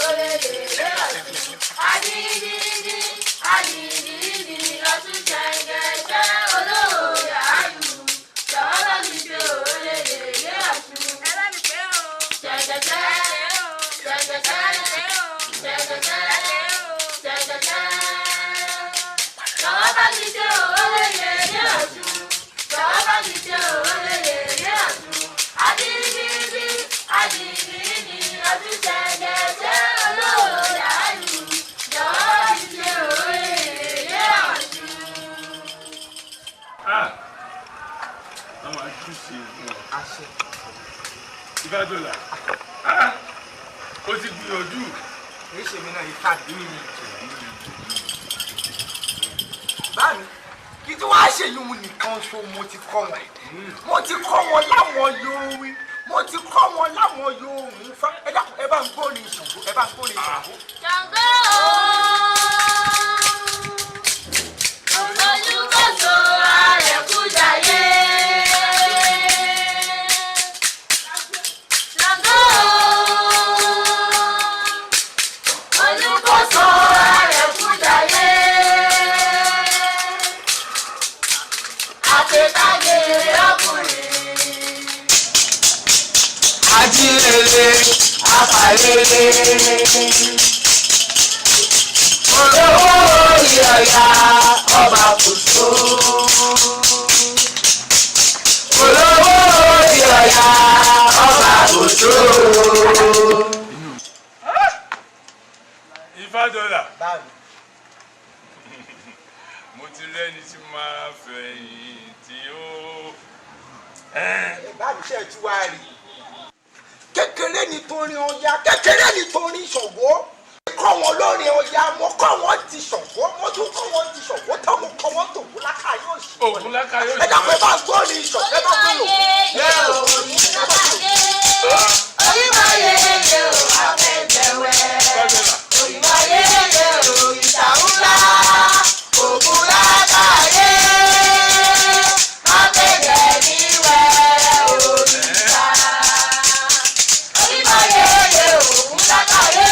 òré yèyé Ọ̀ṣun. Adídídí, adídídí, Ọ̀ṣun ṣẹ̀ǹgẹ̀ṣẹ̀ olóòyà ayù. Jọ̀wọ́ bá mi ṣe òré yèyé Ọ̀ṣun. Ẹ bá mi pè ó. Ṣẹ̀ǹgẹ̀ṣẹ̀, ṣẹ̀ǹgẹ̀ṣẹ̀, ṣẹ̀ǹgẹ̀ṣẹ̀, ṣẹ̀ǹgẹ̀ṣẹ̀. Jọ̀wọ́ bá mi ṣe òré yèyé Ọ̀ṣun. Jọ̀wọ́ bá mi ṣe òré yèyé Ọ̀ṣun. Adídídí, adídídí, Ọ̀ṣun ṣẹ̀ǹgẹ̀ṣẹ̀ olóòyà ayù. Jọ̀wọ́ bá mi ṣe òré yèyé Ọ̀ṣun. Ah! Àwọn àjùṣe fún ọ. Ifádọ́là. Ah! Ó ti gbìyànjú. Kì í ṣe mi náà, ifá bí mi ni. Báàmí, kí tí wàá ṣèyí nìkan ṣo, mo ti kọ́ wọn. Mo ti kọ́ wọn láwọn yorin, mo ti kọ́ wọn láwọn yorùn fa. Ẹ dákun, ẹ bá ń gbórin Ṣàngó, ẹ bá ń gbórin Ṣàngó. Ṣàngó olùkóso Àrẹ̀kújayé. Ṣàngó olùkóso Àrẹ̀kújayé. Àṣetágèrè ọkùnrin. Ajílele apàlele, olówó orí ọ̀yà ọba kòtó, olówó orí ọ̀yà ọba kòtó. Ifádọ́là. Báàmí. Mo ti rẹ́ni tí máa fẹ̀yìn tí ó. Báàmí, ṣe é tú wá rí i? Kékeré ni torin Ọya, kékeré ni torin Ṣàngó. Kọ́ wọn lórin Ọya, mo kọ́ wọn ti Ṣàngó, mo tún kọ́ wọn ti Ṣàngó tán, mo kọ́ wọn tògún lákàáyé òsì. Ògùn lákàáyé òsì. Ẹ dákun, ẹ bá gbórin Ṣàngó, ẹ bá gbórin Ògún. Yẹ o, onímọ̀ye yẹ o, afẹ́jẹ̀wẹ̀. Ifádọ́là. Onímọ̀ye yẹ o, ìta ńlá, ògùn lákàáyé. Afẹ́jẹ̀ níwẹ̀ òrìṣà. Onímọ̀ye yẹ ògùn lákàáyé.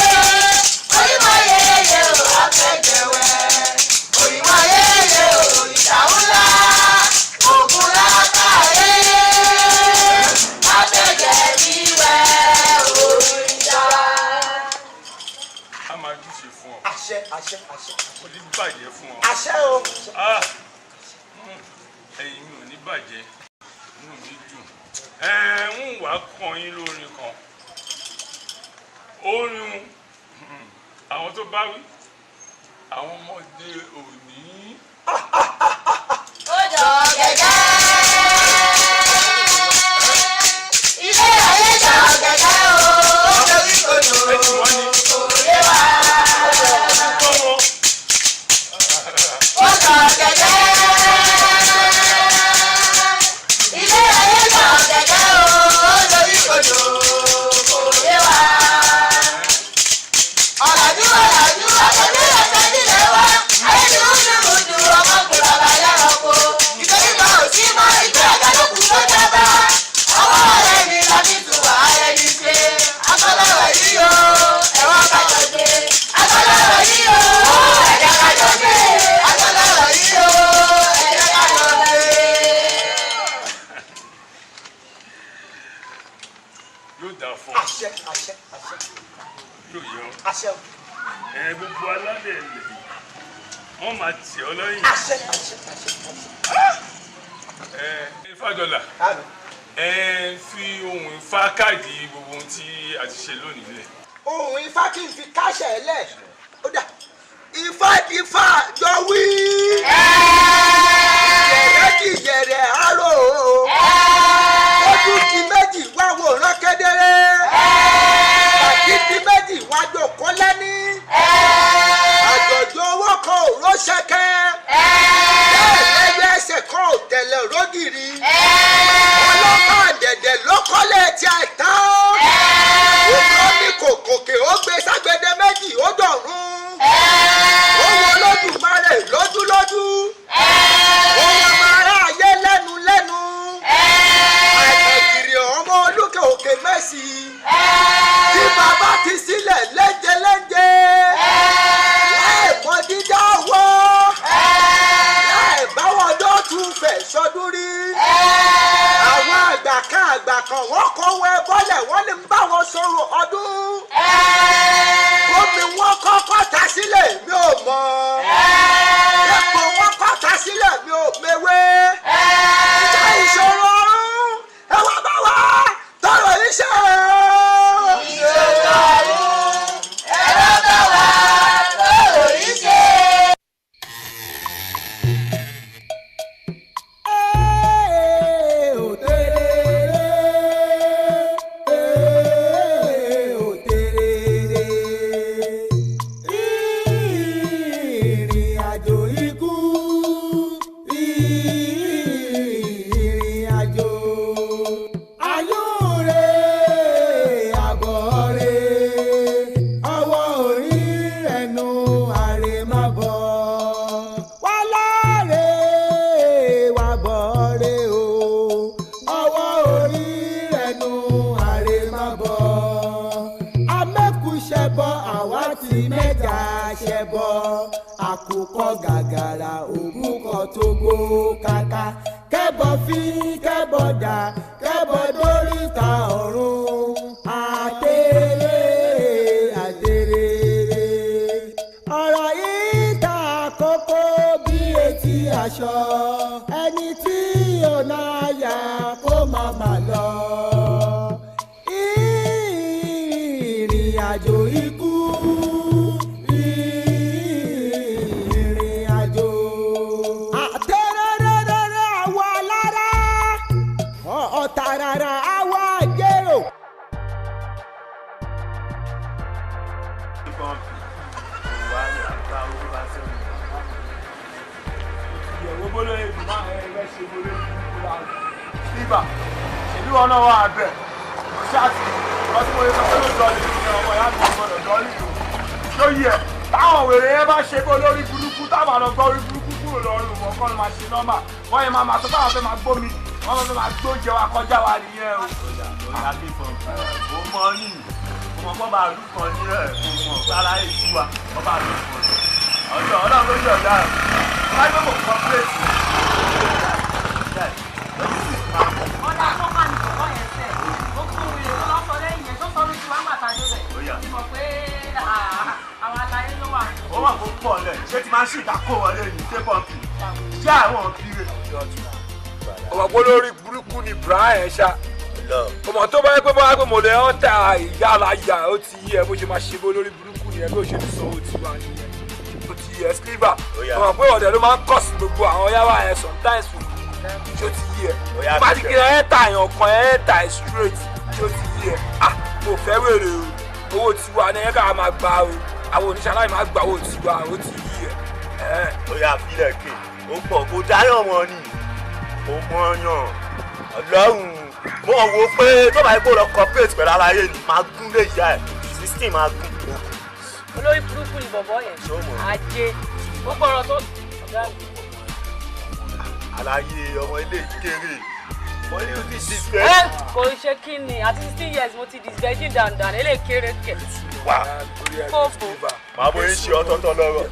Onímọ̀ye yẹ o, afẹ́jẹ̀wẹ̀. Onímọ̀ye yẹ òrìṣà ńlá, ògùn lákàáyé. Afẹ́jẹ̀ níwẹ̀ òrìṣà. A máa júṣe fún ọ. Àṣẹ, àṣẹ, àṣẹ. Kò ní bàjẹ́ fún ọ. Àṣẹ o. Ah! Ẹ̀yin mi ò ní bàjẹ́, inú mi dùn. Ẹ ń wá kàn yín lórin kan. Orin àwọn tó bá wí, àwọn ọmọdé òní. Ó jọ gẹ́gẹ́. Ilé ayé jọ gẹ́gẹ́ o. Ó dorí kodò, Ẹ ti wọ́n ní kò yé wa. kọ́ wọn. Ó jọ gẹ́gẹ́. Ilé ayé jọ gẹ́gẹ́ o. Ó dorí kodò, kò yé wa. Ọ̀làjú, ọ̀làjú, àtẹ̀lé ọ̀sẹ̀ nílẹ̀ wa. Ayé ti rúdurùdu, ọmọ kò bàbá yára ko. Ìgbèríko ò sí mọ́, ìgbéraga ló kù tó jábá. Ọwọ́ ọ̀rẹ́ mi la fi tù wá ara ẹni ṣe. Akọ́lọ́rọ̀ yìí o, ẹ̀wọ̀n kájọ gbé. Akọ́lọ́rọ̀ yìí o, ẹ̀jẹ̀ kájọ gbé. Akọ́lọ́rọ̀ yìí o, ẹ̀jẹ̀ kájọ gbé. Yóò dáa fún ọ. Àṣẹ, àṣẹ, àṣẹ. Yóò yọ. Àṣẹ o. Ẹ gbogbo alálẹ̀ ilẹ̀ yìí, wọ́n máa tì ọ́ lẹ́yìn. Àṣẹ, àṣẹ, àṣẹ, àṣẹ. Ẹ Ifádọ́là. Báàmí. Ẹ fi ohun ifá káàdì gbogbo ohun tí a ti ṣe lónìí lẹ̀. Ohun ifá kí n fi káṣẹ̀ ẹ lẹ̀, ó dà. Ifá ifá jọ wí. Yẹ̀rẹ̀ kì yẹ̀rẹ̀ aró. Ojú di méjì wá wòran kedere. Bàtí di méjì wá jòkó lẹ́ní. Àjọ̀dún owó kan ò róṣẹ́kẹ́. Bẹ́ẹ̀ lẹ́yẹ ẹsẹ̀ kan ò tẹ̀lé rógìrì. Ọlọ́pàá dẹ̀dẹ̀ ló kọ́lé tí a tán. Ó ní kò kòkè, ó gbé ságbede méjì, ó dọ̀run. Ó wo Olódùmarè lójúlójú. ọdún. Omi wọn kọ́kọ́ ta sílẹ̀ mi ò mọ̀. Epo wọn kọ́ ta sílẹ̀ mi ò mewé. Ìjà ìṣòro ọ̀run ẹ wá bá wa tọrọ iṣẹ́. Ìṣòro ọ̀run ẹ wá bá wa tọrọ iṣẹ́. Ìrìn àjò ikú, ìrìn àjò ayúre àbọ̀rẹ́, ọwọ́ orí ẹnu àrèmábọ̀ wà láre wà bọ̀rẹ́ o, ọwọ́ orí ẹnu àrèmábọ̀ amẹ́kùṣẹ́bọ àwa ti mẹ́ta ṣẹbọ, àkùkọ gàgàrà òbúkọ tó gbó kàkà, kẹ́bọ fi kẹ́bọ dà kẹ́bọ dóríta ọ̀run àtẹ̀lé àtẹ̀lé. Ọ̀rọ̀ yìí ta kókó bí etí aṣọ, ẹni tí ò náà yà kó má má lọ. Ìrìn àjò ikú, ìrìn àjò àtẹrẹrẹrẹ àwọ alára ọ̀tàràrà àwọ àjẹrò. Ìyẹ̀wò bóló èdè máa ń ẹgbẹ́ ṣe bóló ibà ṣèbí wọn náà wà bẹ̀ mo ṣáàtì lọ sí mo lè sọ pé ló dọ́ọ̀lì ní ọmọ ìyá mi gbọ́dọ̀ dọ́ọ̀lì o ṣó yẹ táwọn wèrè yẹn bá ṣe bó lórí burúkú táwọn àlọ́ gbọ́ orí burúkú kúrò lọ́rùn wọn kọ́ ló máa ṣe nọ́mà wọ́n yẹn máa máa sọ táwọn fẹ́ máa gbómi wọ́n fẹ́ máa gbóúnjẹ wa kọjá wa nìyẹn o. Mo mọ ní mo mọ bá àlù kan ní ẹ, mo mọ sára èyí wa ọba àlù kan ní ọjọ́ Ọlọ́run ló yọ ọ̀dà ẹ̀ wọ́n á gbé kò kọ́pẹ́rẹ́tì. Ọ̀dà tó bá ní kọ̀kọ́ yẹn sẹ̀, ó kú wèrè tó lọ́ sọ lẹ́yìn yẹn tó sọ lójú wa ń gbàtà débẹ̀. Ti mọ̀ pé àwọn aláyé ló wà. Ó wà kó pọ̀ lẹ̀, ṣé ti máa ń ṣì ìdákó wọlé ní ṣé pọ́ǹpì ṣé àwọn òbí rẹ̀. Ọmọ pé lórí burúkú ni Brian ṣá, ọmọ tó bá yẹ pé báyà pé mo lè ọ́n ta ìyá aláya, ó ti yẹ bó ṣe máa ṣe bó lórí burúkú nìyẹn, bí ó ṣe sọ ó ti wà nìyẹn, ó ti yẹ sliver. Ọmọ pé ọ̀dẹ̀ ló máa ń kọ̀ sí gbogbo àwọn yàrá yẹn sometimes, ṣó ti yẹ bá ti kiri ẹ̀ ta èèyàn kan ẹ̀ ta ẹ̀ straight, ṣó ti yẹ? Ah, mo fẹ́ wèrè o, owó tiwa ní ẹ̀ka máa gbà o, àwọn oníṣẹ́ aláì máa gbà owó tiwa, ó ti yẹ. Ó yà fílẹ̀ kè ó pọ̀ kó dáyọ̀ wọn ni ó mọ̀ yàn Ọlọ́run mo wò ó pé tó bá yẹ kó lọ cooperate pẹ̀lú aláyé ni máa gún lè yá ẹ̀ 16 máa gún òkú. Olórí burúkú ni bọ̀bọ̀ yẹn. Ajé gbogbo ọ̀rọ̀ tó. Aláyé ọmọ ilé ìkéré wọ́n ní o ti disfẹ́. Ẹ kò ṣe kí ni àti 16 years mo ti disvirgin dandan eléyìí kéré kẹ̀. Wà Kófò. Màá bóyá ṣe ọ̀tọ̀ọ̀tọ̀ lọ́rọ̀.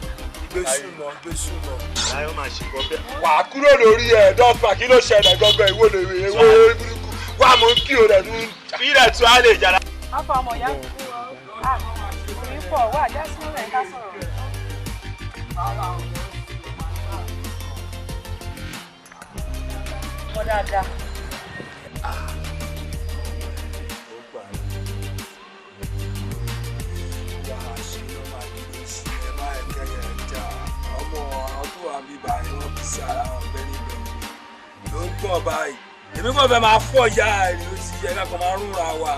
Gbésùmọ̀ gbésùmọ̀. Láyọ̀ máa ṣe kọ́ bẹ́ẹ̀. Wà á kúrò lórí ẹ̀ dọ́gba, kí ló ṣẹlẹ̀ gangan? Ìwọ lè rí ewé orí burúkú wà mú kí o rẹ̀ ní. Fílẹ̀ tún á lè jára. Afa ọmọ ìyá mi kò pọ̀ wá jẹ́ sún rẹ̀ ká sọ̀rọ̀. Wọ́n dáadáa. Ló ń gbọ̀n báyìí, èmi kàn fẹ́ máa fọ́ ìyá ẹ̀ ni ó ti yẹ ká kàn máa rúnra wa,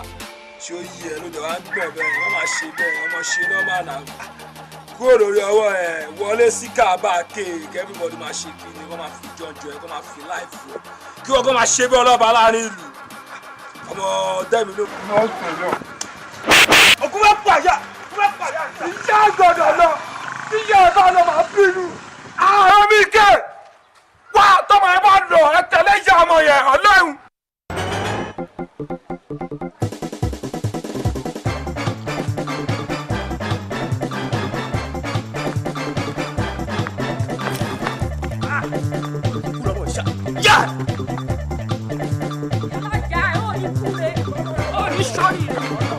ṣé ó yí ẹ lóde wá ń gbọ̀n bẹ́ẹ̀, wọ́n máa ṣe bẹ́ẹ̀, wọ́n máa ṣe nọ́mà náà kúrò lórí ọwọ́ ẹ̀ wọlé sí káàbà kéèké, everybody máa ṣe kí ni wọ́n máa fi jọjọ ẹ̀ kó máa fi láìfù ẹ̀ kí wọ́n kó máa ṣe bí ọlọ́ba láàrin ìlú ọmọ dẹ́mi ló kù. Òkú bá pàyà, òkú bá pàyà, ìyá gbọ́dọ̀ lọ, ìyá ẹ̀ bá lọ máa bínú. Àwọn mi kẹ́ wá tọmọ ẹ bá lọ ẹ tẹ̀lé ìyá ọmọ yẹn Ọlọ́run. Yá! Ìyá ẹ̀ ò ní kúre, ò ní sọ́rí rẹ̀.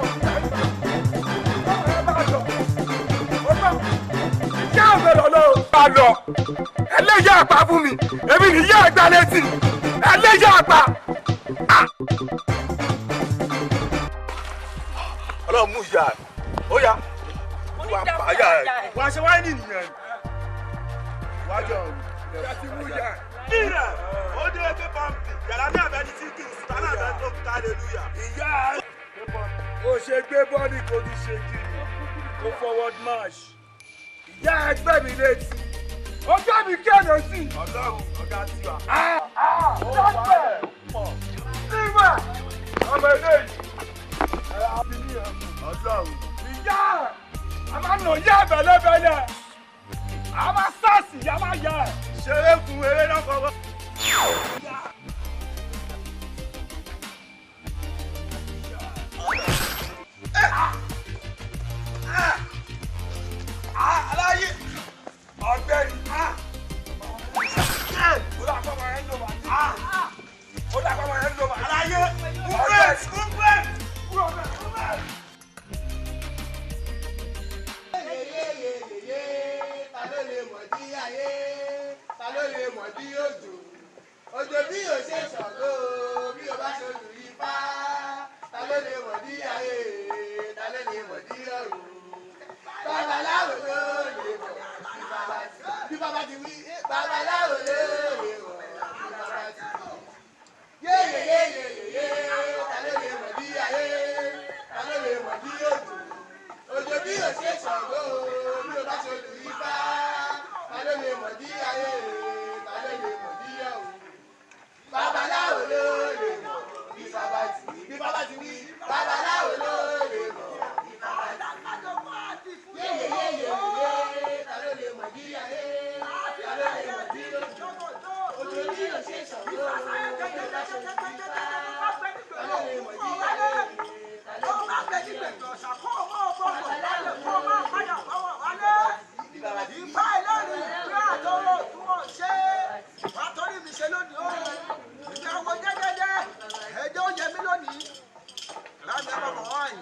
lọ. Ẹlẹ́yà àpá fún mi, èmi nìyá àgbà létí. Ẹlẹ́yà àpá. Ọlọ́run mú ìyá ẹ̀ ó yá wà á yà ẹ̀ wà á ṣe wáyé nìyẹn wà á jọ kílẹ̀ ó dé pé pọ́ǹpì yàrá ní àbẹ́ni tí kì í sùn tánà àbẹ́ni tó kú hallelujah. Ìyá ẹ̀ ó ṣe gbé bọ́ọ̀lì kò ní ṣe kiri kó forward march. Ìyá ẹgbẹ́ mi létí ó gbé mi kéde sí. Ọlọ́run ọ̀gá tiwa. Sílvà ọmọ eléyìí. Ọlọ́run. Ìyá a máa nà yá bẹ̀lẹ́bẹ̀lẹ́ a máa sọ́ọ̀sì yá máa yá ẹ̀. Ṣeré fún eré náà kọ́kọ́. Aláyé. Ọ̀gbẹ́ni. Ó dà pọ̀ máa ń lò wá. Ó dà pọ̀ máa ń lò wá. Aláyé. Kúrẹ́ kúrẹ́. Kúrò bẹ́ẹ̀ kúrò bẹ́ẹ̀. Ta ló lè mọ̀ dí ayé? Ta ló lè mọ̀ dí òjò? Òjò bí o ṣe Ṣàngó, bí o bá ṣe lù Ifá. Ta ló lè mọ̀ dí ayé? Ta ló lè mọ̀ dí ọ̀run? Babaláwo ló lè mọ̀ bí bàbá ti wí. Babaláwo ló lè mọ̀ bí bàbá ti wí. Yéyéyéyéyé, ta ló lè mọ̀ dí ayé? Ta ló lè mọ̀ dí òjò? Òjò bí o ṣe Ṣàngó, bí o bá ṣe lù Ifá. Ta ló lè mọ̀ dí ayé? Ta ló lè mọ̀ dí ọ̀run? Babaláwo ló lè mọ̀ bí bàbá ti wí. Bí bàbá ti wí. Babaláwo ló lè mọ̀ bí bàbá ti wí. Yéyéyéyéyé, ta ló lè mọ̀ dí ayé? Ta ló lè mọ̀ dí òjò? Òjò bí o ṣe Ṣàngó, bí o bá ṣe lù Ifá. Ta ló lè mọ̀ dí ayé? Ta ló lè mọ̀ dí ọ̀run? Ìfá ìlọrin ìgbé àtọwọ́ tí wọ́n ṣe wà á torí mi ṣe lónìí ó ìyàwó jẹ́jẹ́jẹ́ ẹjọ́ ó yẹ mí lónìí láti ẹ mọ̀ bọ̀ wáyé.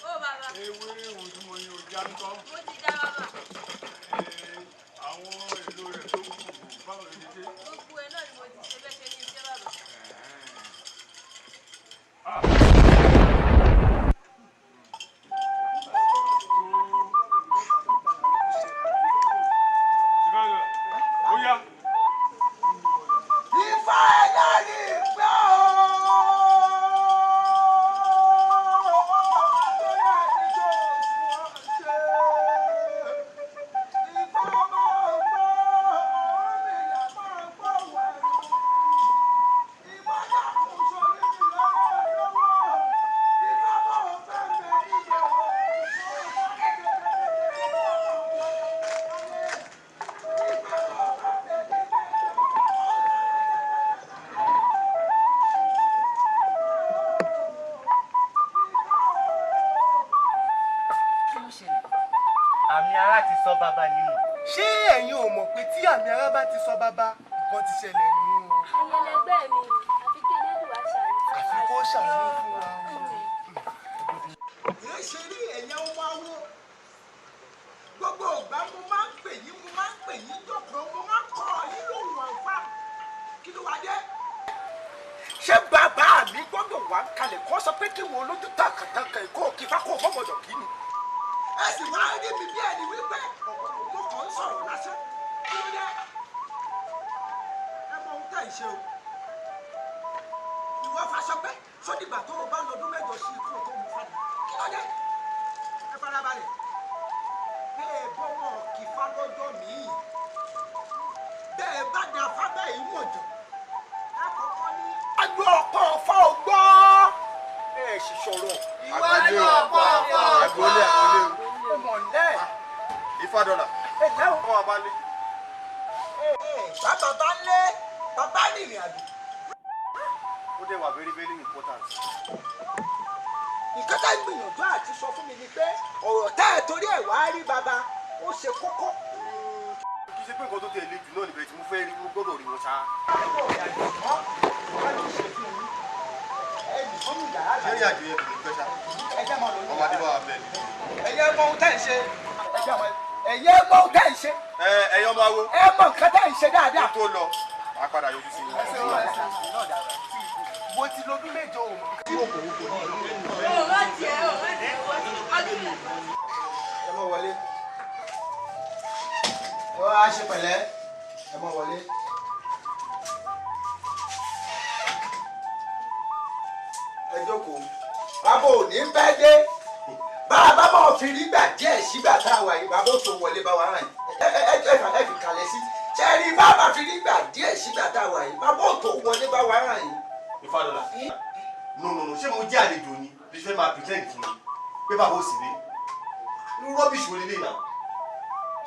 Ó bàbá. Ewé òun tí mo ní ojú á ń tọ́. Mo ti dá bàbá. Àwọn èlò rẹ̀ tó kù báwo ló ti dé? Gbogbo ẹ̀ náà ni mo ti ṣe bẹ́ẹ̀ ṣe ní iṣẹ́ bàbá. Ó yá. Ifá ẹlẹ́rìí pé Kí ló ṣẹlẹ̀? Àmì ara ti sọ bàbá nínú. Ṣé ẹ̀yin ò mọ̀ pé tí àmì ara bá ti sọ bàbá, nǹkan ti ṣẹlẹ̀ nù o. Ẹyẹ lẹgbẹ́ mi, àfi kí Elédùà ṣàánú fún wa. Àfi kó ṣàánú fún wa o. Kìí ṣe rí ẹ̀yẹ ọmọ awo. Gbogbo ìgbà mo máa ń pè yín, mo máa ń pè yín dọ̀kan, mo máa ń kọ́ yín lóhùn àǹfà. Kí ló wá dé? Ṣé bàbá mi gbọ́dọ̀ wá kalẹ̀ kó sọ pé kí wọn lójú tàkàtàkà kó kí fákó fọ́gbọ̀dọ̀ kí ni? Ẹ sì wá rí mi bí ẹni wípé mo kàn ń sọ̀rọ̀ lásán. Kí ló dé? Ẹ mọ ohun tá ì ṣe o. Ìwọ Fáṣọpẹ́, sódìgbà tó o bá lọ́dún 8 sí ikú tó mú fada. Kí ló dé? Ẹ farabalẹ̀. Bẹ́ẹ̀ bọ́mọ̀ kìfá lọ́jọ́ míì. Bẹ́ẹ̀ bá da fábẹ́ yìí mọ̀ jù. Ẹ kọ́kọ́ ní. Agbó ọkọ̀ ọ̀fọ̀ ọgbọ́. Ẹ sì sọ̀rọ̀. Iwájú ọ̀pọ̀ ọ̀pọ̀ Agboolé, agboolé o. Ó mọ̀ lẹ́. Ifá dọ́là. Ẹ lẹ́ o. Ọmọ bàbá lé. Bá bàbá lé, bàbá rìnrìn àjò. Ó dẹ̀ wà very very important. Nǹkan tá ń gbìyànjú àti sọ fún mi ni pé ọ̀rọ̀ tá ẹ̀ torí ẹ̀ wá rí bàbá ó ṣe kókó. Kì í ṣe pé nǹkan Nǹkan tó tẹ̀ lé jù náà níbẹ̀ tí mo fẹ́ rí, mo gbọ́dọ̀ rí wọn ṣá. Ṣé ìrìn àjò yẹn kò ní pẹ́ ṣá? Ọmọdé bá wa bẹ̀ ni. Ẹ̀yẹ mọ ohun tẹ́ ń ṣe. Ẹ̀yẹ mọ ohun tẹ́ ń ṣe. Ẹ̀yin ọmọ awo. Ẹ mọ nǹkan tẹ́ ń ṣe dáadáa. Kí tó lọ, màá padà yọjú sí i. Mo ti lọ́dún mẹ́jọ òun. Ẹ mọ wọlé. Ẹ wá ṣe pẹ̀lẹ́. Ẹ mọ wọlé. Ẹ jókòó. Bàbá ò ní bẹ́ dé. Bàbá máa fi rí gbà díẹ̀ sígbà tá a wà yìí, bàbá ò tó wọlé bá wa ràn yìí. Ẹ fi kalẹ̀ sí. Ṣé rí bàbá fi rí gbà díẹ̀ sígbà tá a wà yìí, bàbá ò tó wọlé bá wa ràn yìí. Ifádọ́là, no no no, ṣé mo jẹ́ àlejò ni? Bí ṣe máa pretend fún mi pé bàbá ò sì lé. Irú rubbish wo lélẹ̀ náà?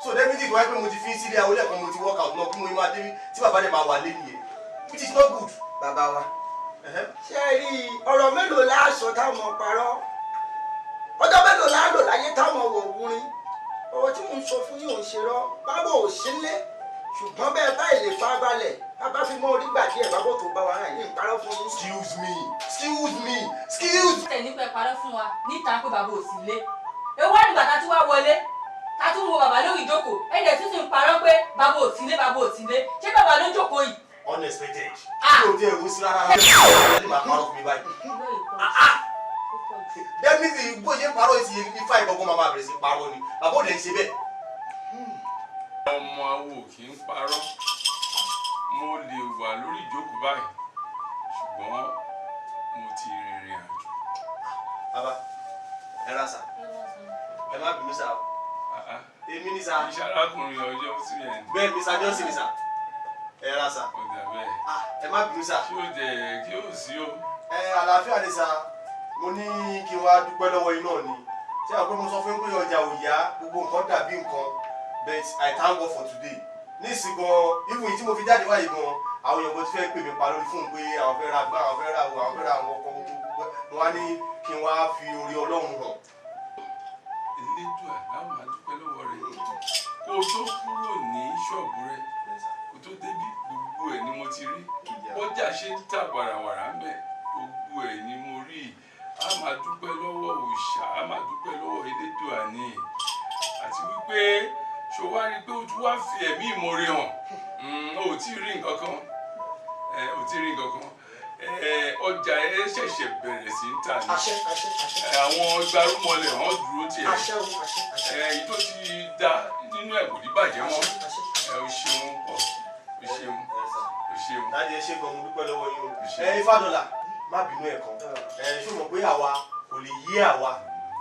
So definitely tó wáyé pé mo ti fi ń sílé àwọn ẹlẹ́kọ̀ọ́, mo ti work out náà kí mo máa dé tí bàbá dẹ̀ máa wà lé nìyẹn, which is not good. Bàbá wa, ṣé rí ọ̀rọ̀ mélòó láàṣọ táwọn parọ́? Ọjọ́ mélòó la lò láyé táwọn wò wúrin? Ọ̀rọ̀ tí mò ń sọ fún yín ò ń ṣe rọ́. Bàbá ò sí lé, ṣùgbọ́n bẹ́ẹ̀ báyìí lè fa balẹ̀. Bàbá fi mọ́ orí gbà díẹ̀, bàbá ò tó bá wa ràn yín parọ́ fún yín. Excuse me, excuse me, excuse me. Tẹ̀ nípa parọ́ fún wa níta pé bàbá ò sí lé. Ewu àdìgbà tá a tún wá wọlé, tá a tún wo bàbá lórí ìjókòó, ẹ̀jẹ̀ tún sì ń parọ́ pé bàbá ò sí lé, bàbá ò sí lé. Ṣé bàbá ló jókòó yìí? Unexpected. Kí o dé ẹ̀rù sí rárá rárá. Ẹ máa parọ́ fún mi báyìí. Definitely bó ṣe ń parọ́ ìsì ifá ìgbọ̀ngàn máa bẹ̀rẹ̀ sí parọ́ ni. Bàbá ò lè ṣe bẹ́ẹ̀. Ọmọ awo kì í parọ́. Mo lè wà lórí ìjókòó báyìí, ṣùgbọ́n mo ti rìnrìn àjò. Bàbá, ẹ ra sà. Ẹ má bínú sà o. Èmi ni sà. Iṣẹ́ arákùnrin ọjọ́ sí ẹ̀ ní. Bẹ́ẹ̀ mi sà, Johnson ni sà. Ẹ ra sà. Ó dà bẹ́ẹ̀. Ẹ má bínú sà. Ṣé o jẹ kí o sí o? Ẹ àlàáfíà ni sà. Mo ní kí n wá dúpẹ́ lọ́wọ́ yín náà ni. Ṣé àwọn pé mo sọ fún yín pé ọjà ò yá, gbogbo nǹkan dàbí nǹkan, but I thank God for today. Nísìnyí gan, even yìí tí mo fi jáde wáyé gan, àwọn èèyàn kan ti fẹ́ pè mí pa lórí fóònù pé àwọn fẹ́ ra gbá, àwọn fẹ́ ra àwọ̀, àwọn fẹ́ ra àwọn ọkọ̀ gbogbo. Mo wá ní kí n wá fi orí Ọlọ́run hàn. Elédùà láwọn máa dúpẹ́ lọ́wọ́ rẹ̀. Kó o tó kúrò ní ṣọ́ọ̀bù rẹ̀, kó o tó débí, gbogbo ẹ̀ ni mo ti rí. Bọ́jà ṣe ń tà wàràwàrà ń bẹ̀, gbogbo ẹ̀ ni mo rí. A máa dúpẹ́ lọ́wọ́ òòṣà, a máa dúpẹ́ lọ́wọ́ Elédùà ni. Àti wípé ṣo wá rí i pé o tún wá fi ẹ̀mí ìmoore hàn. O ò tí ì rí nǹkan kan. O ò tí ì rí nǹkan kan. Ọjà ẹ ṣẹ̀ṣẹ̀ bẹ̀rẹ̀ sí ń tà ní. Àwọn gbarúmọlẹ̀ hàn dúró tiẹ̀. Èyí tó ti da nínú ẹ̀ kò ní bàjẹ́ mọ́. O ṣeun pọ̀, o ṣeun, o ṣeun. Dájú ẹ ṣe gan, mo dúpẹ́ lọ́wọ́ yín o. Ẹ Ifádọ́là, má bínú ẹ̀ kan. Ẹ ṣó mọ̀ pé àwa kò lè yé àwa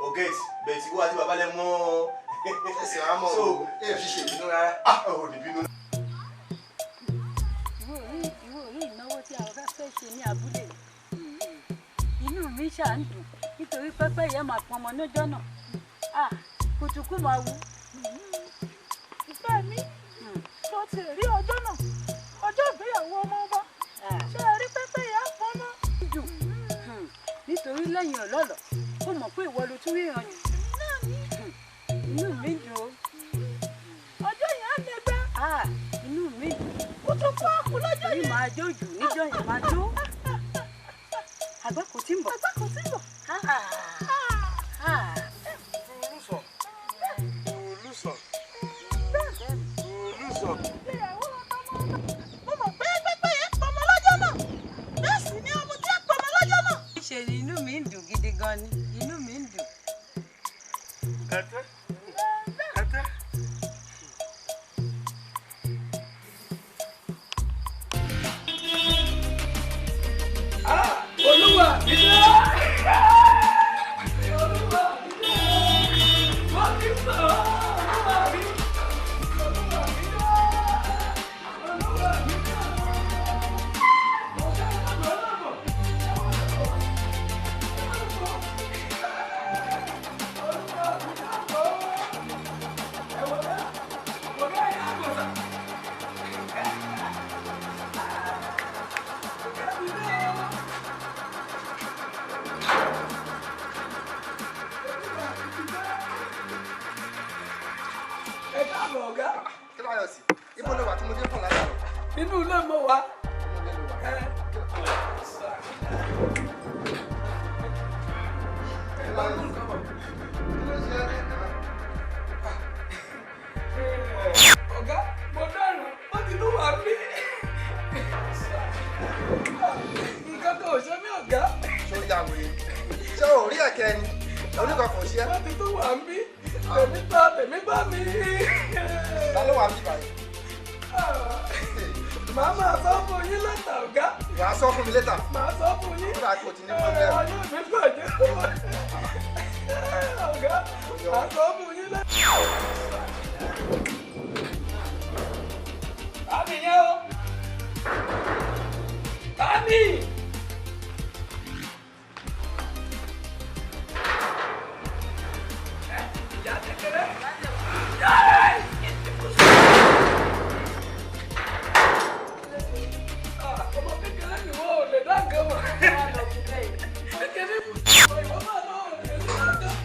o get bẹ́ẹ̀ tí wọ́n àti bàbá lẹ mọ́. Ẹsẹ̀ wa mọ̀ o, ẹ fi ṣèbínú rárá. Ò ní bínú. Ìwọ orí ìnáwó tí a fẹ́ ṣe ní abúlé inú mi ṣáà ń dùn nítorí pẹ́pẹ́ yẹn máa pọn ọmọ lọ́jọ́ náà, kùtùkù máa wú. Ìfẹ́ mi, mo ti rí ọjọ́ náà, ọjọ́ ìgbéyàwó ọmọ ọba, ṣé ẹ rí pẹ́pẹ́ yẹn á pọn mọ́. Dùn nítorí lẹ́yìn ọ̀lọ́lọ́ ó mọ̀ pé ìwọ ló tún ríran jù. Inú mi dùn o. Ọjọ́ yẹn á lẹ́gbẹ́. Inú mi dùn. Kùtùkù àkú lọ́jọ́ yẹn. Èmi máa jó jù níjọ́ yẹn máa jó. Àgbà kò tí ń bọ̀. Àgbà kò tí ń bọ̀. Olùsọ. Olùsọ. Olùsọ. Mo mọ̀ pé pẹ́pẹ́ yẹn pọmọ lọ́jọ́ náà. Bẹ́ẹ̀ sì ni ọmọ tí ń pọmọ lọ́jọ́ náà. Ṣe ni inú mi ń dùn gidi gan ni, inú mi ń dùn. Ẹ̀tẹ́. Ẹ̀tẹ́. Olúwa mi dé. Olúwa mi dé. Wọ́n ti sọ Olúwa mi. Olúwa mi dé. Olúwa mi dé. Mo fẹ́ lọ́dọ̀ lọ́dọ̀. Olúwa mi dé. Ẹ̀wọ̀n bẹ́ẹ̀. Mo fẹ́ yà á gbọ̀sà. Ibo ló wà tí mo dé fún látàrọ? Inú ilé mo wà. Ọ̀gá, mo dáràn, ó ti lù wá mí. Nǹkan kan ò ṣe mí ọ̀gá. Ṣé o ya wèrè? Ṣé o rí ẹ̀kẹ́ ni? Oníkan kò ṣe é. Wọ́n ti tún wà mí. Tèmi bá tèmi bá mi. Ta ló wà mí báyìí? Màá máa sọ fún yín lẹ́tà ọ̀gá. Wàá sọ fún mi lẹ́tà. Màá sọ fún yín. Ó dà kó o ti ní problem. Ayé mi bàjẹ́. Ọ̀gá, màá sọ fún yín lẹ́tà. Tani yẹn o? Tani? Ìyá kékeré. Ọmọ kékeré ni wọ́n ò lè dá nǹkan mọ̀. Kékeré ìwọ máa lọ ò lè dá nǹkan.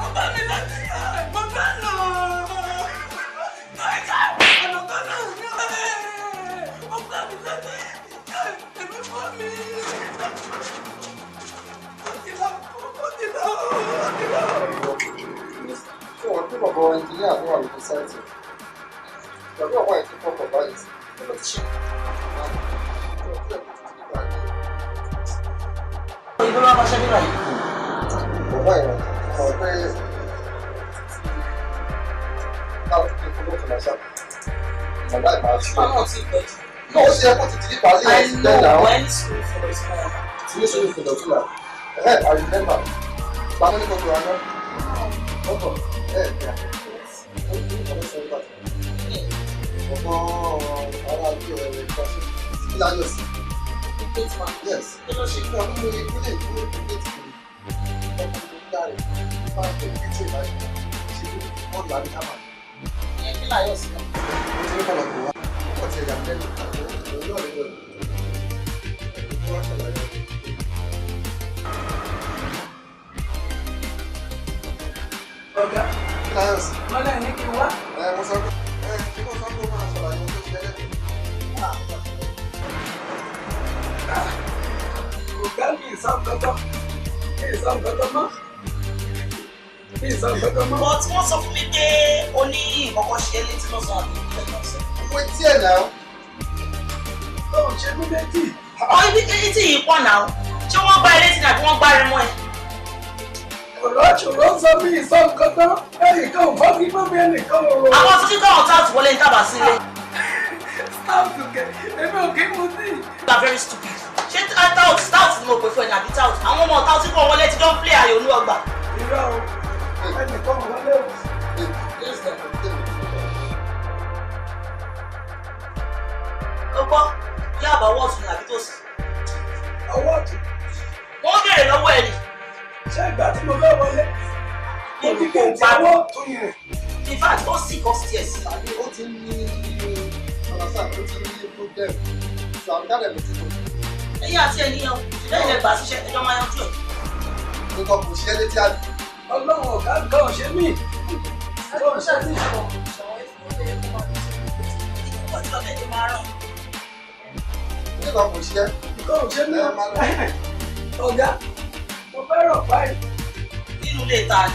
Ọba mi láti mo fẹ́ lọ. Ọ̀nà kan náà ní ọ̀rẹ́. Ọba mi láti ẹ̀mí fún mi. Ó ti lọ, ó ti lọ, ó ti lọ. Ṣé wọ́n pín bọ̀bọ̀ ẹnjìníà tó wà lórí sáìtì? Pẹ̀lú ọ̀pá ìtí pọ̀pọ̀ báyìí, kí ló ti ṣe? Ibo ló wá kọ́ṣẹ́ nígbà yìí? Bọ̀bá ìrìn mọ̀ pé táwọn ti kún lókun lọ́sà. Bàbá ìbá ṣe. Ọmọ tí ì pẹ́ jù. Náà ó ṣe kó ti tìrí parí ẹ̀ I ti know dẹ́nà ọ́. when school for is on. Ti ní sùúrù fún dọ̀tún náà. Ẹ̀ I remember. Báwo ni gbogbo àná? Ọkọ̀ ẹ̀ ẹ̀ ó ní ìkànnì sọ nípa tí. Ọ̀pọ̀ ará ilé ọ̀rẹ́ rẹ̀ kọ́ sí láyọ̀ sí. Yes. Kí ló ṣe? Fún ọdún mi kúlẹ̀ ìkúlẹ̀ ìkúlẹ̀ tì mí. Ọkùnrin tó ń dáre bá ń pè ní tí ìbáyìí ṣe bí wọ́n là ní kámà. Ìyẹn kí láyọ̀ sí náà. Mo ti ní kọ̀lọ̀ kò wá. Ọkọ̀ ti ẹ̀yà lẹ́nu òun náà lè lọ. Ẹ̀kọ́ wá ṣàlàyé. Ọ̀gá, Kí láyọ̀ sí? wọ́n lẹ̀ ní kí n wá. Ẹ mo sọ pé ẹ ṣé kó sọ pé ó máa ṣàlàyé ohun tó ṣe lẹ́nu. Ọ̀gá mi ìsọ nǹkan mi ìsọ nǹkan mọ́. Mi ìsọ nǹkan mọ́. But wọ́n sọ fún mi pé o ní ìkọ̀kọ̀ ṣe létí lọ́sàn-án àbí ìpínlẹ̀ náà sọ. Owó etí ẹ̀ náà. Ó ń ṣe mí létí. Ọ ibi etí yìí pọ̀ náà. Ṣé wọ́n gbá ilé tí ní àbí wọ́n gbá rẹ mọ́ ẹ? Ọ̀rọ̀ ṣòro ń sọ mí ìsọ nǹkan tán. Ẹnìkan ò fọ́ kí mọ́ mi ẹnìkan ò rò. Àwọn tuntun káwọn táàtù wọlé ní tábà sílé. Stáàtù kẹ̀, èmi ò kí ń mutí. You are very stupid. Ṣé tout tout ni mo pè fún ẹ ní àbí tout? Àwọn ọmọ ọ̀tá tí kò wọlé ti jọ ń play ayò ní ọgbà. Irọ́ o, ẹnìkan ò wọlé o. Ó gbọ́, yá àbá ọwọ́ ọ̀tún ni àbí tòsì. Ọwọ́ ọ̀tún. Wọ́n béèrè lọ́wọ́ ẹ ni. Ṣé ìgbà tí mo fẹ́ wọlé? Mo ti kí n ti ọwọ́ ọ̀tún yẹn. In fact, ó sì upstairs. Àbí ó ti ní ọ̀nàsà ó ti ní problem. So àbí ká dẹ̀ lọ sí kò. Ẹ̀yin àti ẹ̀nìyàn, lẹ́yìn ẹgbàá ṣiṣẹ́ ẹjọ́ máa yanjú ẹ̀. Nǹkan kò ṣe é létí àbí. Ọlọ́run ọ̀gá nǹkan ò ṣe mí. Nǹkan ò ṣe mí. Nǹkan kò ṣe é. Nǹkan ò ṣe mí. Ọ̀gá, mo fẹ́ràn báyìí. Nínú ilé ta ni.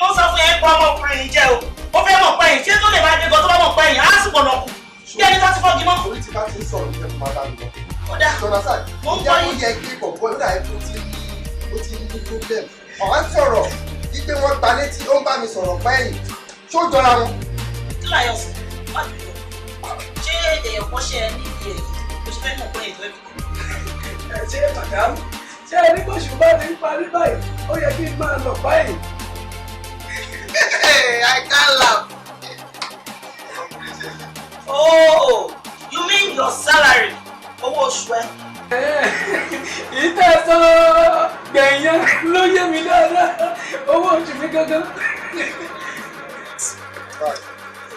Mo sọ fún ẹ pé ọmọkùnrin yìí jẹ́ o. Ó fẹ́ mọ̀ pẹ́yìn, ṣé tó lè máa dé gan tó bá mọ̀ pẹ́yìn, á sì gbọ̀nà kù. Bí ẹni tó ti fọ́gi mọ́. Orí ti bá ti ń sọ̀rọ̀ nípa máa bá mi lọ. Ó dá. Ṣọlá sáà, Mo ń ìjà gbọ́ ó yín. yẹ kí bọ̀bọ̀ ó dà ẹ́ tó ti ní ó ti ní problem. Ọ̀hán ń sọ̀rọ̀ wípé wọ́n gba létí ó ń bá mi sọ̀rọ̀ pẹ́yìn. Ṣó jọra wọn? Kí láyọ̀ sí? Má bínú. Ṣé èèyàn kan ṣe ẹ ní ìdí èyí? Mo ṣe fẹ́ mọ̀ pé ètò ẹ̀mí kò. Ẹ ṣe màdàm, ṣé ẹ ní bóṣù bá ti ń parí báyìí, ó yẹ kí n máa lọ báyìí. I can't laugh. Oh, you mean your salary? Owó oṣù ẹ. Ìtẹ́ sọ gbẹ̀yẹn ló yé mi dáadáa, owó oṣù mi gangan.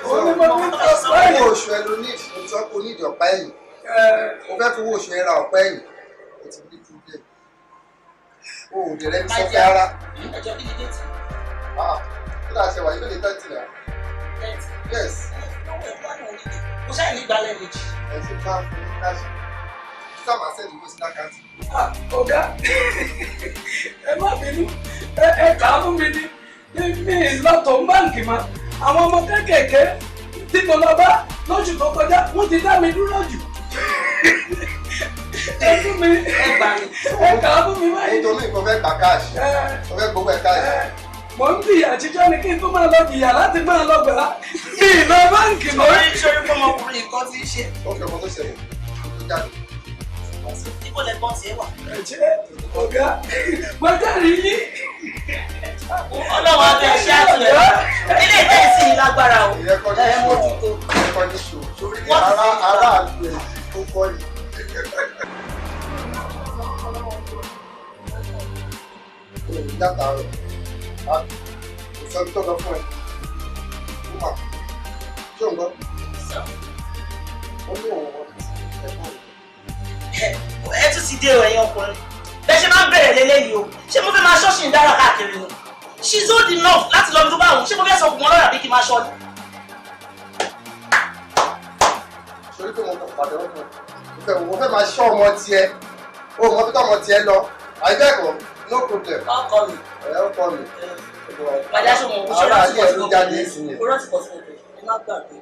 Ó ní mo fi ń tọ́ báyìí. Owó oṣù ẹ ló ní ìṣòro tí wọ́n kò ní ìdí ọ̀pá ẹ̀yìn. Mo fẹ́ fowó oṣù yẹn ra ọ̀pẹ́ ẹ̀yìn. O ti ní problem. O ò dẹ̀ rẹ́ni sọ fẹ́ rárá. Ẹjọ́ kí ni déètì? Kí ló ṣe wà yìí ló lè 30 náà? 30. Yes. Mo ṣáà ní ìgbàlẹ̀ méjì. Ẹ ṣe ká fún mi káṣí. Sáà máa sẹ́ni ìwé sí lákàntì. Ọ̀gá, ẹ má bínú, ẹ kà á fún mi ní mi lọ́tọ̀ báǹkì ma. Àwọn ọmọ kéékèèké tí mo lọ bá lóṣù tó kọjá, wọ́n ti dá mi dúró jù. Ẹ fún mi, ẹ kà á fún mi báyìí. Nítorí nǹkan fẹ́ gbà káàṣì, mo fẹ́ gbowó ẹ̀ káàṣì. Mo ń bìyà àtijọ́ ni kí n tó máa lọ jìyà láti máa lọ gbà á. Mi ì lọ báǹkì mọ́. Orí fọmọkùnrin nǹkan ti ń ṣe. Ó fi ọmọ tó ṣẹlẹ̀ tó jáde. Ibo lẹ̀gbọ́n tiẹ̀ wà? Ẹ ṣé ọ̀gá, mo jẹ́rìí yín. Ọlọ́run abẹ́ ṣé àtúnyẹ̀. Ilé ìtẹ́ ìsìn yìí lágbára o. Ẹ mójútó. Ìyẹn kọ́ ní ṣò. Sórí aráàlú ẹ̀ tó kọ́ ni. Látàárọ̀, kò sọ tó lọ fún ẹ. Ó mà ṣé òun gbọ́? Ó ní òun wọ́n ti ẹ̀gbọ́n mi. Ẹ tún ti dé o, ẹ̀yin ọkùnrin. Bẹ́ẹ̀ ṣe máa ń bẹ̀rẹ̀ lélẹ́yìí o. Ṣé mo fẹ́ máa ṣọ́ọ̀ṣì ń dára káàkiri ni? She's old enough láti lọ bí tó bá wù. Ṣé mo fẹ́ sọ fún wọn lọ́rọ̀ àbí kí n máa ṣọ́ ni? Sori pé mo kàn pàdé ọkùnrin. Mo fẹ́ máa ṣọ́ ọmọ tiẹ̀. O mọ bí tọ́mọ tiẹ̀ lọ. Àìbẹ́ẹ̀kọ́, no problem. Ọkọ mi. Ẹ ọkọ mi. Padà ṣe mọ̀ ṣé Ara rántí ayé pọ̀ ẹ̀ sí ló mo jáde pè é. sí yẹn. Mo rántí pọ̀ sí mo pè é. Ẹ má gbàgbé.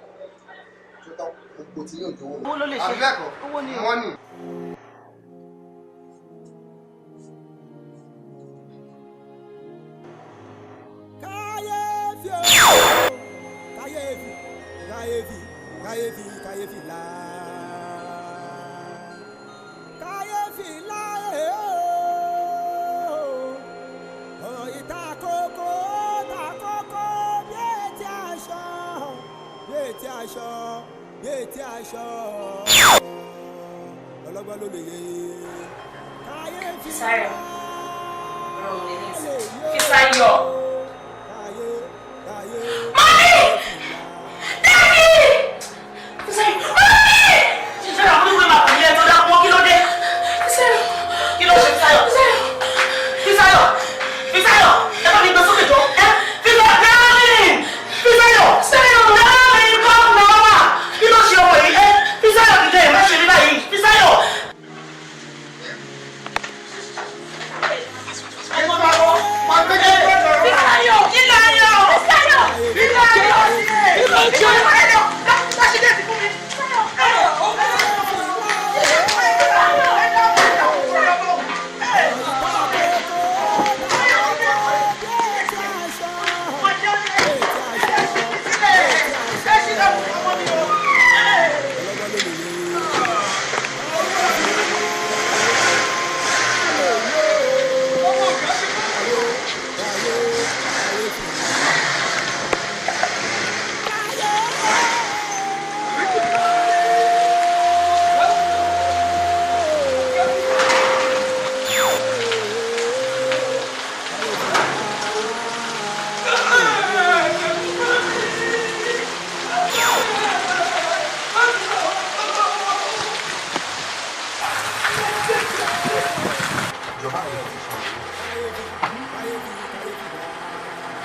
Gbogbo tí yóò jowó. Owó ló lè ṣe. Àìbẹ́ẹ̀kọ́, Owó ni o. mọ́nì. Kàyéfì o, kàyéfì, kàyéfì, kàyéfì, kàyéfì ńlá. Kàyéfì ńlá o. Ọ̀rọ̀ yìí ta kókó, ta kókó bí etí aṣọ, bí etí aṣọ, bí etí aṣọ. Ọlọ́gbọ́n ló lè yé. Kàyéfì Fisáyọ̀. ńlá lè yé. Fisáyọ̀. Mami! Daddy! Fisáyọ̀. Mami! Fisáyọ̀, àwọn oníwèé máa pè é tó dákú mọ́ kí ló dé? Fisáyọ̀. Kí ló ṣe Fisáyọ̀? Fisáyọ̀. Fisáyọ̀. Ẹ bá mi gbé sókè jọ. Ẹ Fisáyọ̀ darling! Fisáyọ̀. Fisáyọ̀ darling come now. Kí ló ṣe ọmọ yìí? Ẹ Fisáyọ̀ dìde ẹ̀ má ṣe mí báyìí. Fisáyọ̀. Fisáyọ̀. Fisáyọ̀. Fisáyọ̀. Fisáyọ̀. Fisáyọ̀.